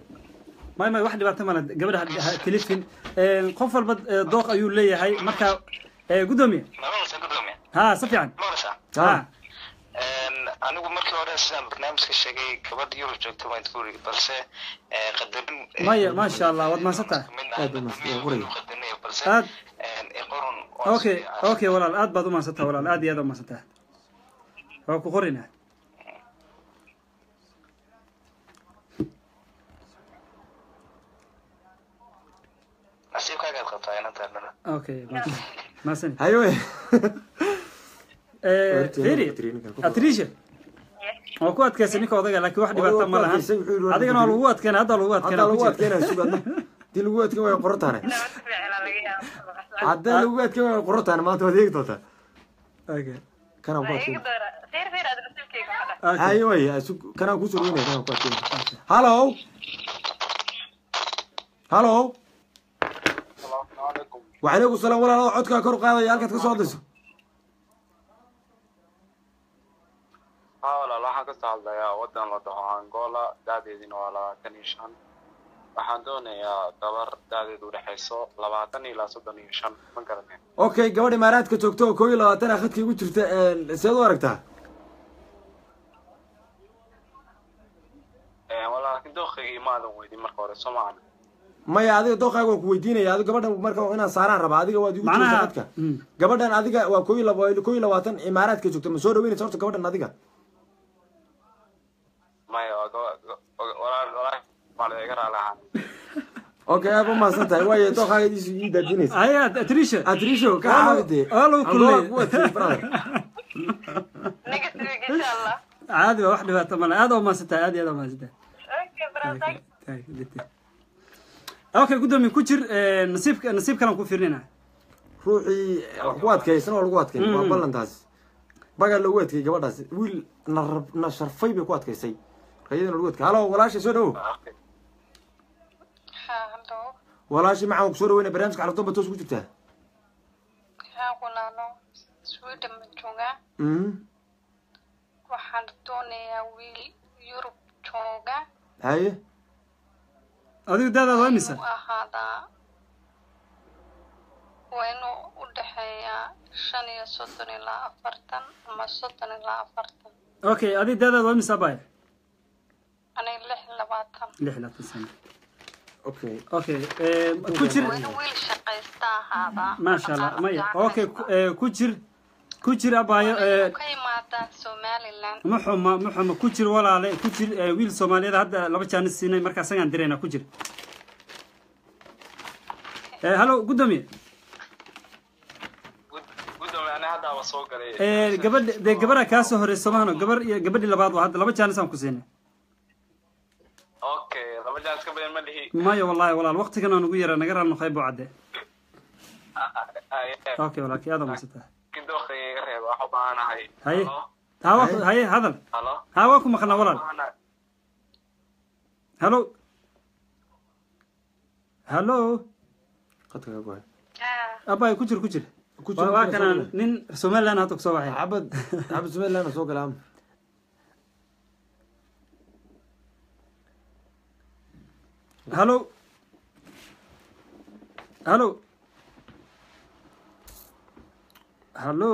May, wax dhibaato male, gabadha ha telefin. Qof walba dooq ayuu leeyahay. Marka guddoomiye. Maqlaysaa, gudoomiye? Ha, si fiican. Maqlaysaa? Ha. Anigu markii hore sidaan barnaamijka sheegay, gabadha Yurub joogta waan ku iri, balse qadarin. Maya, maasha Allah, waad mahadsantahay. Aad baad mahadsan, waa qoraya. Qadarinaya, balse Aad. Qorun. Okay, walaal, aad baad u mahadsantahay, walaal, aad iyo aad u mahadsantahay, waa ku qoraynaa. Nasiibkaagaad qabtaa inanta dhana. Okay, mahadsanid. Hayo. Firi, Atrisha waa ku adkaysa ninka odaga, laakiin wax dhibaato ma lahan. Adkaysay, wuxuu yidhi Adigana waa lagu adkeena, hadda lagu adkeena. Haddaa lagu adkeynaya, sugaadna hadii lagu adkeyn waayo qorataane. Inaa si fiicnaa laga yaabo. Haddaa lagu adkeyn waayo qorataane, maanta waad eegi doontaa. Okay. Kanaan ku Waa adkeyn. iga doora. Fiir, fiir, aad nasiibkayga waxaa. Okay. Hayo way, sug, kanaan kusoo dhaweynaya, kanaan ku adkeyn. Hallo, hallo. Wacalaykum salaam, walaal, codkaa kor u qaadaya, halkaad ka soo hadlayso. Haa walaal, waxaan kasoo hadlayaa wadan la dhaho Angola, da'deedina waa 25. Waxaan doonayaa gabar da'deedu udhexayso 20 ilaa 35, ma garanay. Okay, gabadh Imaaraadka joogto oo 21 ah khadka igu jirta, seed u aragtaa? Walaakin dooqaygii maadan weydin marka hore, soo macana? Maya, adiga dooqaaga waan ku weydiinaya. Adiga gabadhan marka inaan saaraan rabaa, adiga waad igu jirta khadka. Gabadhan adiga waa 21, Imaaraadka joogta, ma soo dhaweynaysa horta gabadhan adiga? Maya, waa walaal, walaal maala iga raali ahaan. Okay, aad u mahadsan tahay. Waayo, dooqaaga ii daadinaysa. Haya, Atrisha. Atrisho, ka caawi dee. Waa lagu Angola kulleeyay. ku adkeeyey, brother. Next week, insha Allah. Caadi waa, wax dhibaato male, aad oo mahadsantahay, aad iyo aad oo mahadsantahay. Okay, brother. Okay, guddoomiye, ku jir, nasiibka, nasiib kalan ku fiirinayna. Ruuxii wax ku adkaysan oo lagu adkay waa ballantaas bagaa loogu adkeeyey gabadhaas. Wiil na na sharfay bay ku adkaysay, marka iyadana lagu adkay. Halo, walaashay, soo dhawow. Ha, hallo. Walaashay macaan, ku soo dhaweyna barnaamijka Calafdoon ba toos ugu jirtaa. Ha walaalo, Sweden ma joogaa. Waxaan doonayaa wiil Yurub jooga. Haye. Adigu daadaada waa imisa? Inuu ahaadaa, waa inuu u dhexeeyaa 35 ilaa 40 ama 30 ilaa 40. Okay, adigu daadaada waa imisa, abaya? Aniga 26. 26 sano. Okay. Okay, ku jir. Waa inuu wiil shaqaysta ahaadaa. Maasha Allah. Dhaqaale Maya, fiican okay. haysta. Ku jir, ku jir, abaayo. Waa inuu ka imaadaa Somaliland. Ma xuma, ma xuma, ku jir walaale, ku jir. Wiil Soomaaliyeed hadda laba jaanis siinay, marka asagaan diraynaa, ku jir. Halo, guddoomiye. Gudoomiye, ani haddaaba soo galay. Gabadh dee, gabadha kaa soo horeysa maahano, gabar iyo gabadhii labaad waa hadda, laba jaanis aan ku siinay. Okay, laba jaanis ka badan ma lihi. Maya, wallahi walaal, waqtigan aan ugu yara, naga raal noqay buu cadde. Okay walaalkii, aad umaadsantahay. Laakiin dooqayga iga reeba, wax u baahanahay. Haye. Halo. Ha, waa haye, hadal. Halo. Ha, waa ku maqnaa, walaal. Halo, halo. Khadka ka go'ay. Abay, ku jir, ku jir. Ku jir. Waa kanaan nin Somaliland hadda kusoo baxay. Xabad xabad Somaliland soo gala ama. Halo, halo, halo.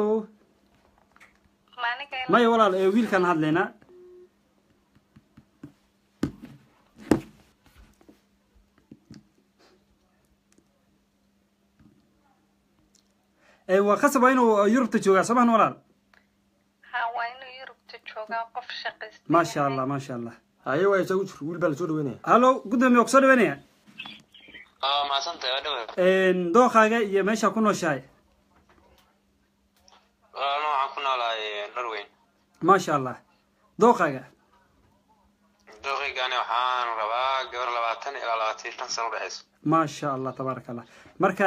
Maalinka. Maya walaal, wiilkaan hadlaynaa. Waa khasab, waa inuu Yurubta joogaa, soo mahan walaal? Ha, waa inuu Yurubta joogaa, qof shaqaysta. Maasha Allah, maasha Allah. Haye, waa isagu jir, wiil baa lasoo dhaweynaya. Halo, guddoomiye, waa kusoo dhaweynaya. Aa, mahadsantahay, waa dhawa. Dookaaga iyo meesha ku nooshahay? Walaal, waxaan ku noolahay Norway. Maasha Allah, dookaaga? Dooqiygani waxaan rabaa gabar 20 ilaa 25 sano udhexayso. Maasha Allah, tabaaraka Allah. Marka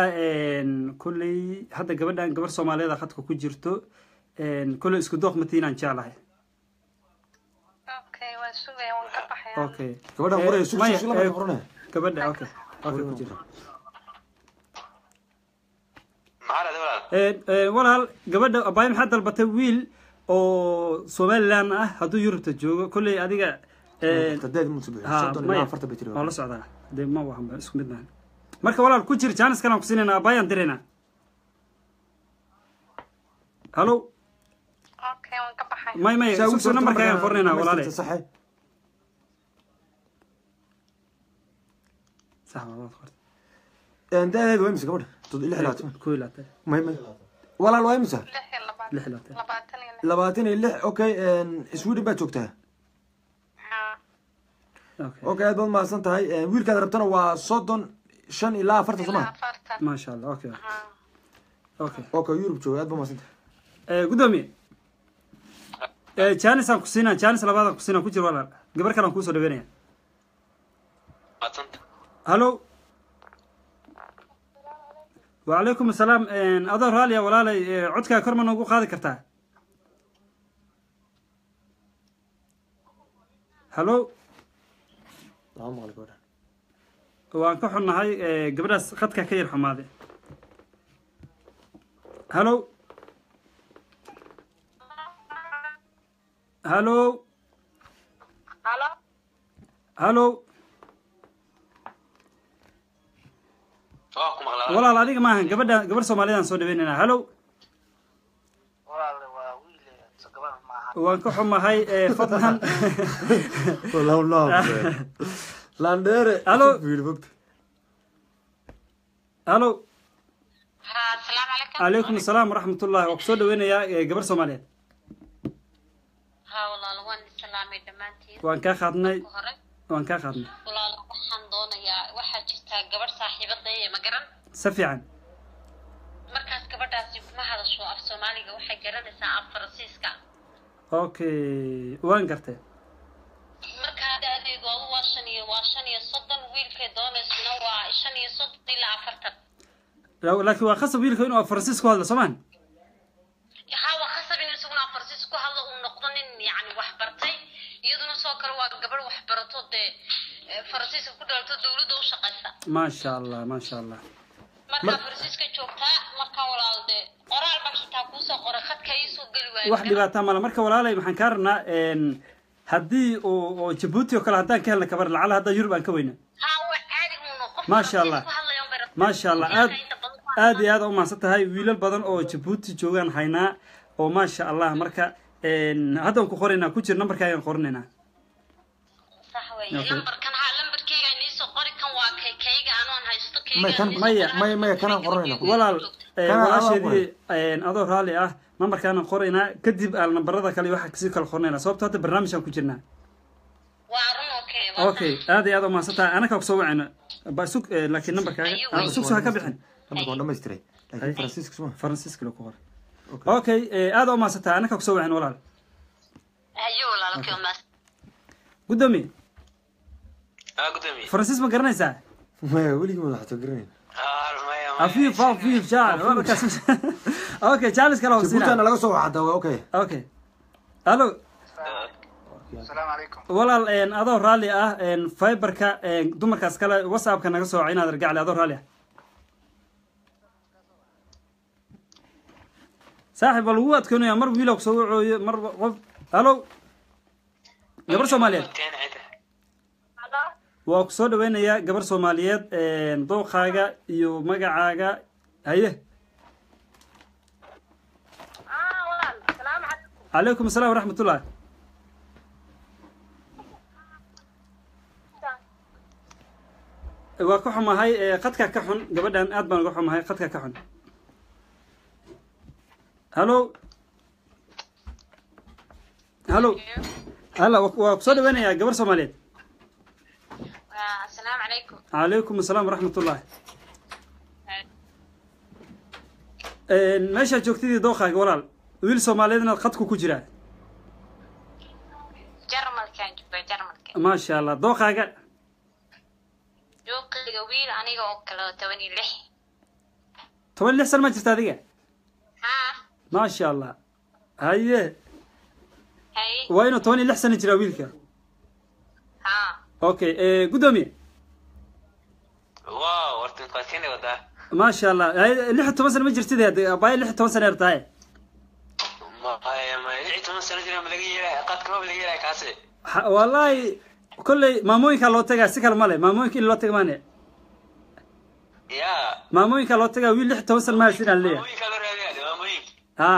kolley hadda gabadhan gabar Soomaaliyeed khadka ku jirto, kolley isku dooq matiinaan jeclahay. Okay, waan sugaya, waan ka baxaya. Okay. Gabadhan qoraya, sug. Maya, sug, lama qoranaya. Gabadha, okay, ku jira. Maxaa dhahday, walaal? Walaal gabadha abaay maxaa dalbatay wiil oo Somaliland ah hadduu Yurubta joogo kolley adiga tadaad musu ha 30 maya ilaa 40 bay tiri. Waa la socdaa dee, ma waxan isku mid maahan. Marka walaal ku jir, jaanis kalaan ku siinaynaa, abaayaan diraynaa. Halo. Okay, waan ka baxay. May sug, nambarkaagaan qornaynaa walaale. Saxe. Sax waa, waad qortay. Da'deedu waa imisa gabadha? 26? 21. May, walaal, waa imisa? 26. 26. 26. 26, okay. Sweden baad joogtaa? Haa. Okay. Okay, aad baad mahadsan tahay. Wiilkaad rabtana waa 35 ilaa 40, soo ilaa maha? 40. Maasha Allah, okay. Haa. Okay. Okay, Yurub jooga. Aad baad mahadsan tahay. Gudoomiye, jaanis aan ku siinaa, jaanis labaad aan ku siinaa. Ku jir walaal, gabar kale aan kuusoo dhaweynaya. Mahadsanta. Halo, wacalaykum asalaam. Adoo raaliya walaalay, codkaa kor ma noogu qaadi kartaa? Halo. Lama maqli gabadhan. Waan ka xunnahay, gabadhaas khadka ka yar xumaaday. Halo, halo. Halo. Halo. Waa ku maqlaa. Walaal, adiga maahan, gabadha, gabar Soomaaliyadaan soo dhaweynayna. Halo. Walaal, waa wiil, gabar maaha. Waan ka xumahay, fadlan. Wallah landheere. Halo. Fiiri fogta. Halo. Haa, asalaamu calaykum. Calaykum asalaam waraxmatullahi. Waa kusoo dhaweynayaa, gabar Soomaaliyeed. Haa walaal, waan islaamay dhammaantiin. Waan kaa qaadnay. Ku hore. Waan kaa qaadnay. Walaal, waxaan doonayaa, waxaa jirtaa gabadh saaxiibadaya, ma garan? Si fiican. Markaas gabadhaasi kuma hadasho af Soomaaliga, waxay garanaysaa af Faransiiska. Okay, waan gartay. Markaa da-deedu adu waa 35, wiilkay doonaysuna waa 35 ilaa 40. Laakiin waa khasab wiilka inuu Faransiis ku hadlo, soomaan? Haa, waa khasab inuu isaguna af Faransiis ku hadlo, uu noqdo nin yacni wax bartay. Iyaduna soo kale waa gabadh wax barato dee, Faransiiska ku dhalato, dowladda u shaqaysa. Maasha Allah, maasha Allah. Markaa Faransiiska joogtaa. Markaa walaal dee, qoraal baan xitaa kuusoo qoray, khadka iisoo geli waayo. Wax dhibaataa mala. Marka walaalay, maxaan kaa rabnaa, haddii uu oo Jabuuti oo kale haddaan ka helna kabar, lacala haddaa Yurub aan ka weyna. Haa, waa caadi uno qof Maasha Allah. Faransiis ku hadlayo unbay rabtaa. Maasha Allah, aad Inta badan ku aad iyo aad u mahadsan tahay. Wiilal badan oo Jabuuti joogaan haynaa oo maasha Allah. Marka haddaan ku qoraynaa, ku jir, nambarkaagaan qoranaynaa. Sax weeye. Okay. Lambarkan, haa, lambarkeyga niisoo qori. Kan waa kay kayga anoon haysto kayga. May kan Maya. Maya, kanaan qoranayna. Walaal, Kana walaasheedii, adoo raalli ah, nambarkaanaan qoraynaa, kadib aan nambarada kale iyo waxa kasii kala qoranaynaa, sababto hadda barnaamijaan ku jirnaa. Waa run, okay, waa. Okay, aad iyo aad u mahadsan tahay. Anaka kusoo wacayno ba sug, laakiin nambarkaaga sug, soo ha ka bixin. Lambarka waan dhamaystiray, laakiin Faransiiska suma. Faransiiska ku qor. Okay, aad u mahadsan tahay. Anaka kusoo wacayno, walaal. Hayo walaal, okay, waa mahadsan. Gudoomiye. Haa, gudoomiye. Faransiis ma garanaysaa? Maya, weligii ma xataa garanayn. Haa, maya. Afiif afiif jaan markaas. Okay, jaalis kale oo Jabuutina siina. Laga soo wacdaa, waa okay. Okay, halo. Asalaamu calaykum. Walaal, adoo raalli ah, Viberka dumarkaas kale WhatsAppka naga soo waca inaad argacli, adoo raalli ah. Saaxib, waa lagu adkoonaya, mar wiila kusoo wacooyo, mar qof. Halo, gabar Soomaaliyeed. Waa kusoo dhaweynayaa, gabar Soomaaliyeed. Dooqaaga iyo magacaaga, haye. Walaal, asalaamu calaykum. Calaykum asalaam waraxmatullah. Waa ka xumahay, qadka ka xun gabadhan. Aad baan uga xumahay, qadka ka xun. Halo, halo, hala. Waa kusoo dhaweynayaa, gabar Soomaaliyeed. Asalaamu calaykum. Calaykum asalaam waraxmatullah. Meeshaa joogtidii, dooqaaga walaal, wiil Soomaaliyeed inaad qadku ku jiraa. Jarmalkaan joogaa, Jarmalka. Maasha Allah, dooqaaga. Dooqayga wiil aniga oo kale oo 16. 16 sana ma jirta adiga? Haa. Maasha Allah, haye. Haye. Waa inuu 16 sano jiraa wiilka? Haa. Okay, gudoomiye. Wow, horta waa keeni wadaa. Maasha Allah, 16 sano ma jirtid abaayo, 16 sano yartahay. Maya maya, 16 sano jira ma laga yeelaya? Qadka maba laga yeelaya kaasi. Wallahi kolley maamooyinkaa loo tagaa, si kale male, maamooyinka in loo taga maane. Ya. Maamooyinkaa loo tagaa, wiil 16 sano ma haysin aan leeyahay. Maamooyinkaa loo raadinaya, maamooyinka. Ha.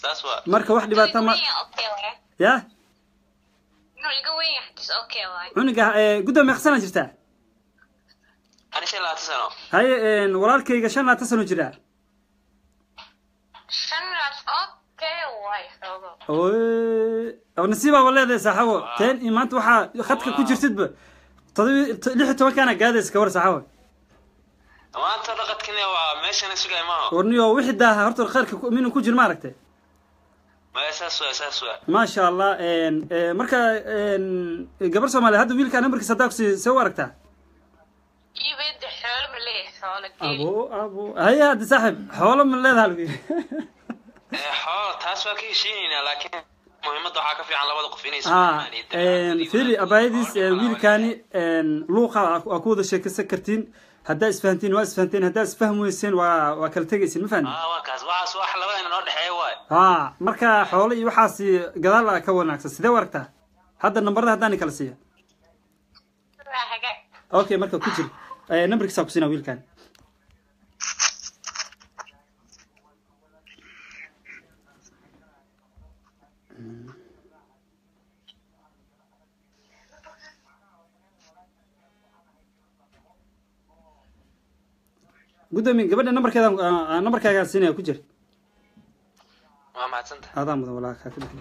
Saas waa. Marka wax dhibaata ma Okay waay. Ya. Inuu iga weyn yahay is okay waay. Cunuga gudoomiye, meeqa sana jirtaa? Ani 25 sano. Haye, walaalkayga 25 sano jiraa. Shan okay waay xoogo. Oo nasiibaa wa leedahay saaxabo, teen iyo maanta waxaa khadka ku jirtidba 16-kaana gaadaysa, ka war saaxabo. Maanta dhaqadkina waa meeshana sugay maaha. Warniyo wixii daaha horta khayrka minuu ku jir, ma aragtay? Maya, saas waa, saas waa. Maasha Allah. Marka gabar Soomaaliya hadda wiilka nambarkiisa haddaa kusi, see u aragtaa? Iibeda, xoolo ma leeyahay? Xoolo, geel? Abo abo, haye hadda saaxib, xoolo ma leedaha lagu yidhi? Xoolo taas waa ka heshiinaynaa, laakiin muhiimadda waxaa ka fiican labada qof inay ha isfahmaan iyo dabeecadooda iyo fili wanaagooda. Abaayadiis Xoolo dhaqan wiilkaani luuqa waa ku wada sheekaysan kartiin. Haddaa isfahantiin waa isfahanteen, haddaa isfahmi weyseen waa kala tegaysin, ma fahantin? Ah, waa kaas, waxaas wax labadayna noo dhexeeya waay. Ha, marka xoolo iyo waxaasi gadaal ka wanaagsan. Sidee u aragtaa hadda nambarada haddaan kala siiya? Waa hagaag. Okay, marka ku jir, nambarkiisaa ku siinaa wiilkan. Gudoomiye, gabadha nambarkeeda nambarkaagaan siinaya, ku jir. Waa mahadsanta. Adaa mudan walaa, kaa ka bixin.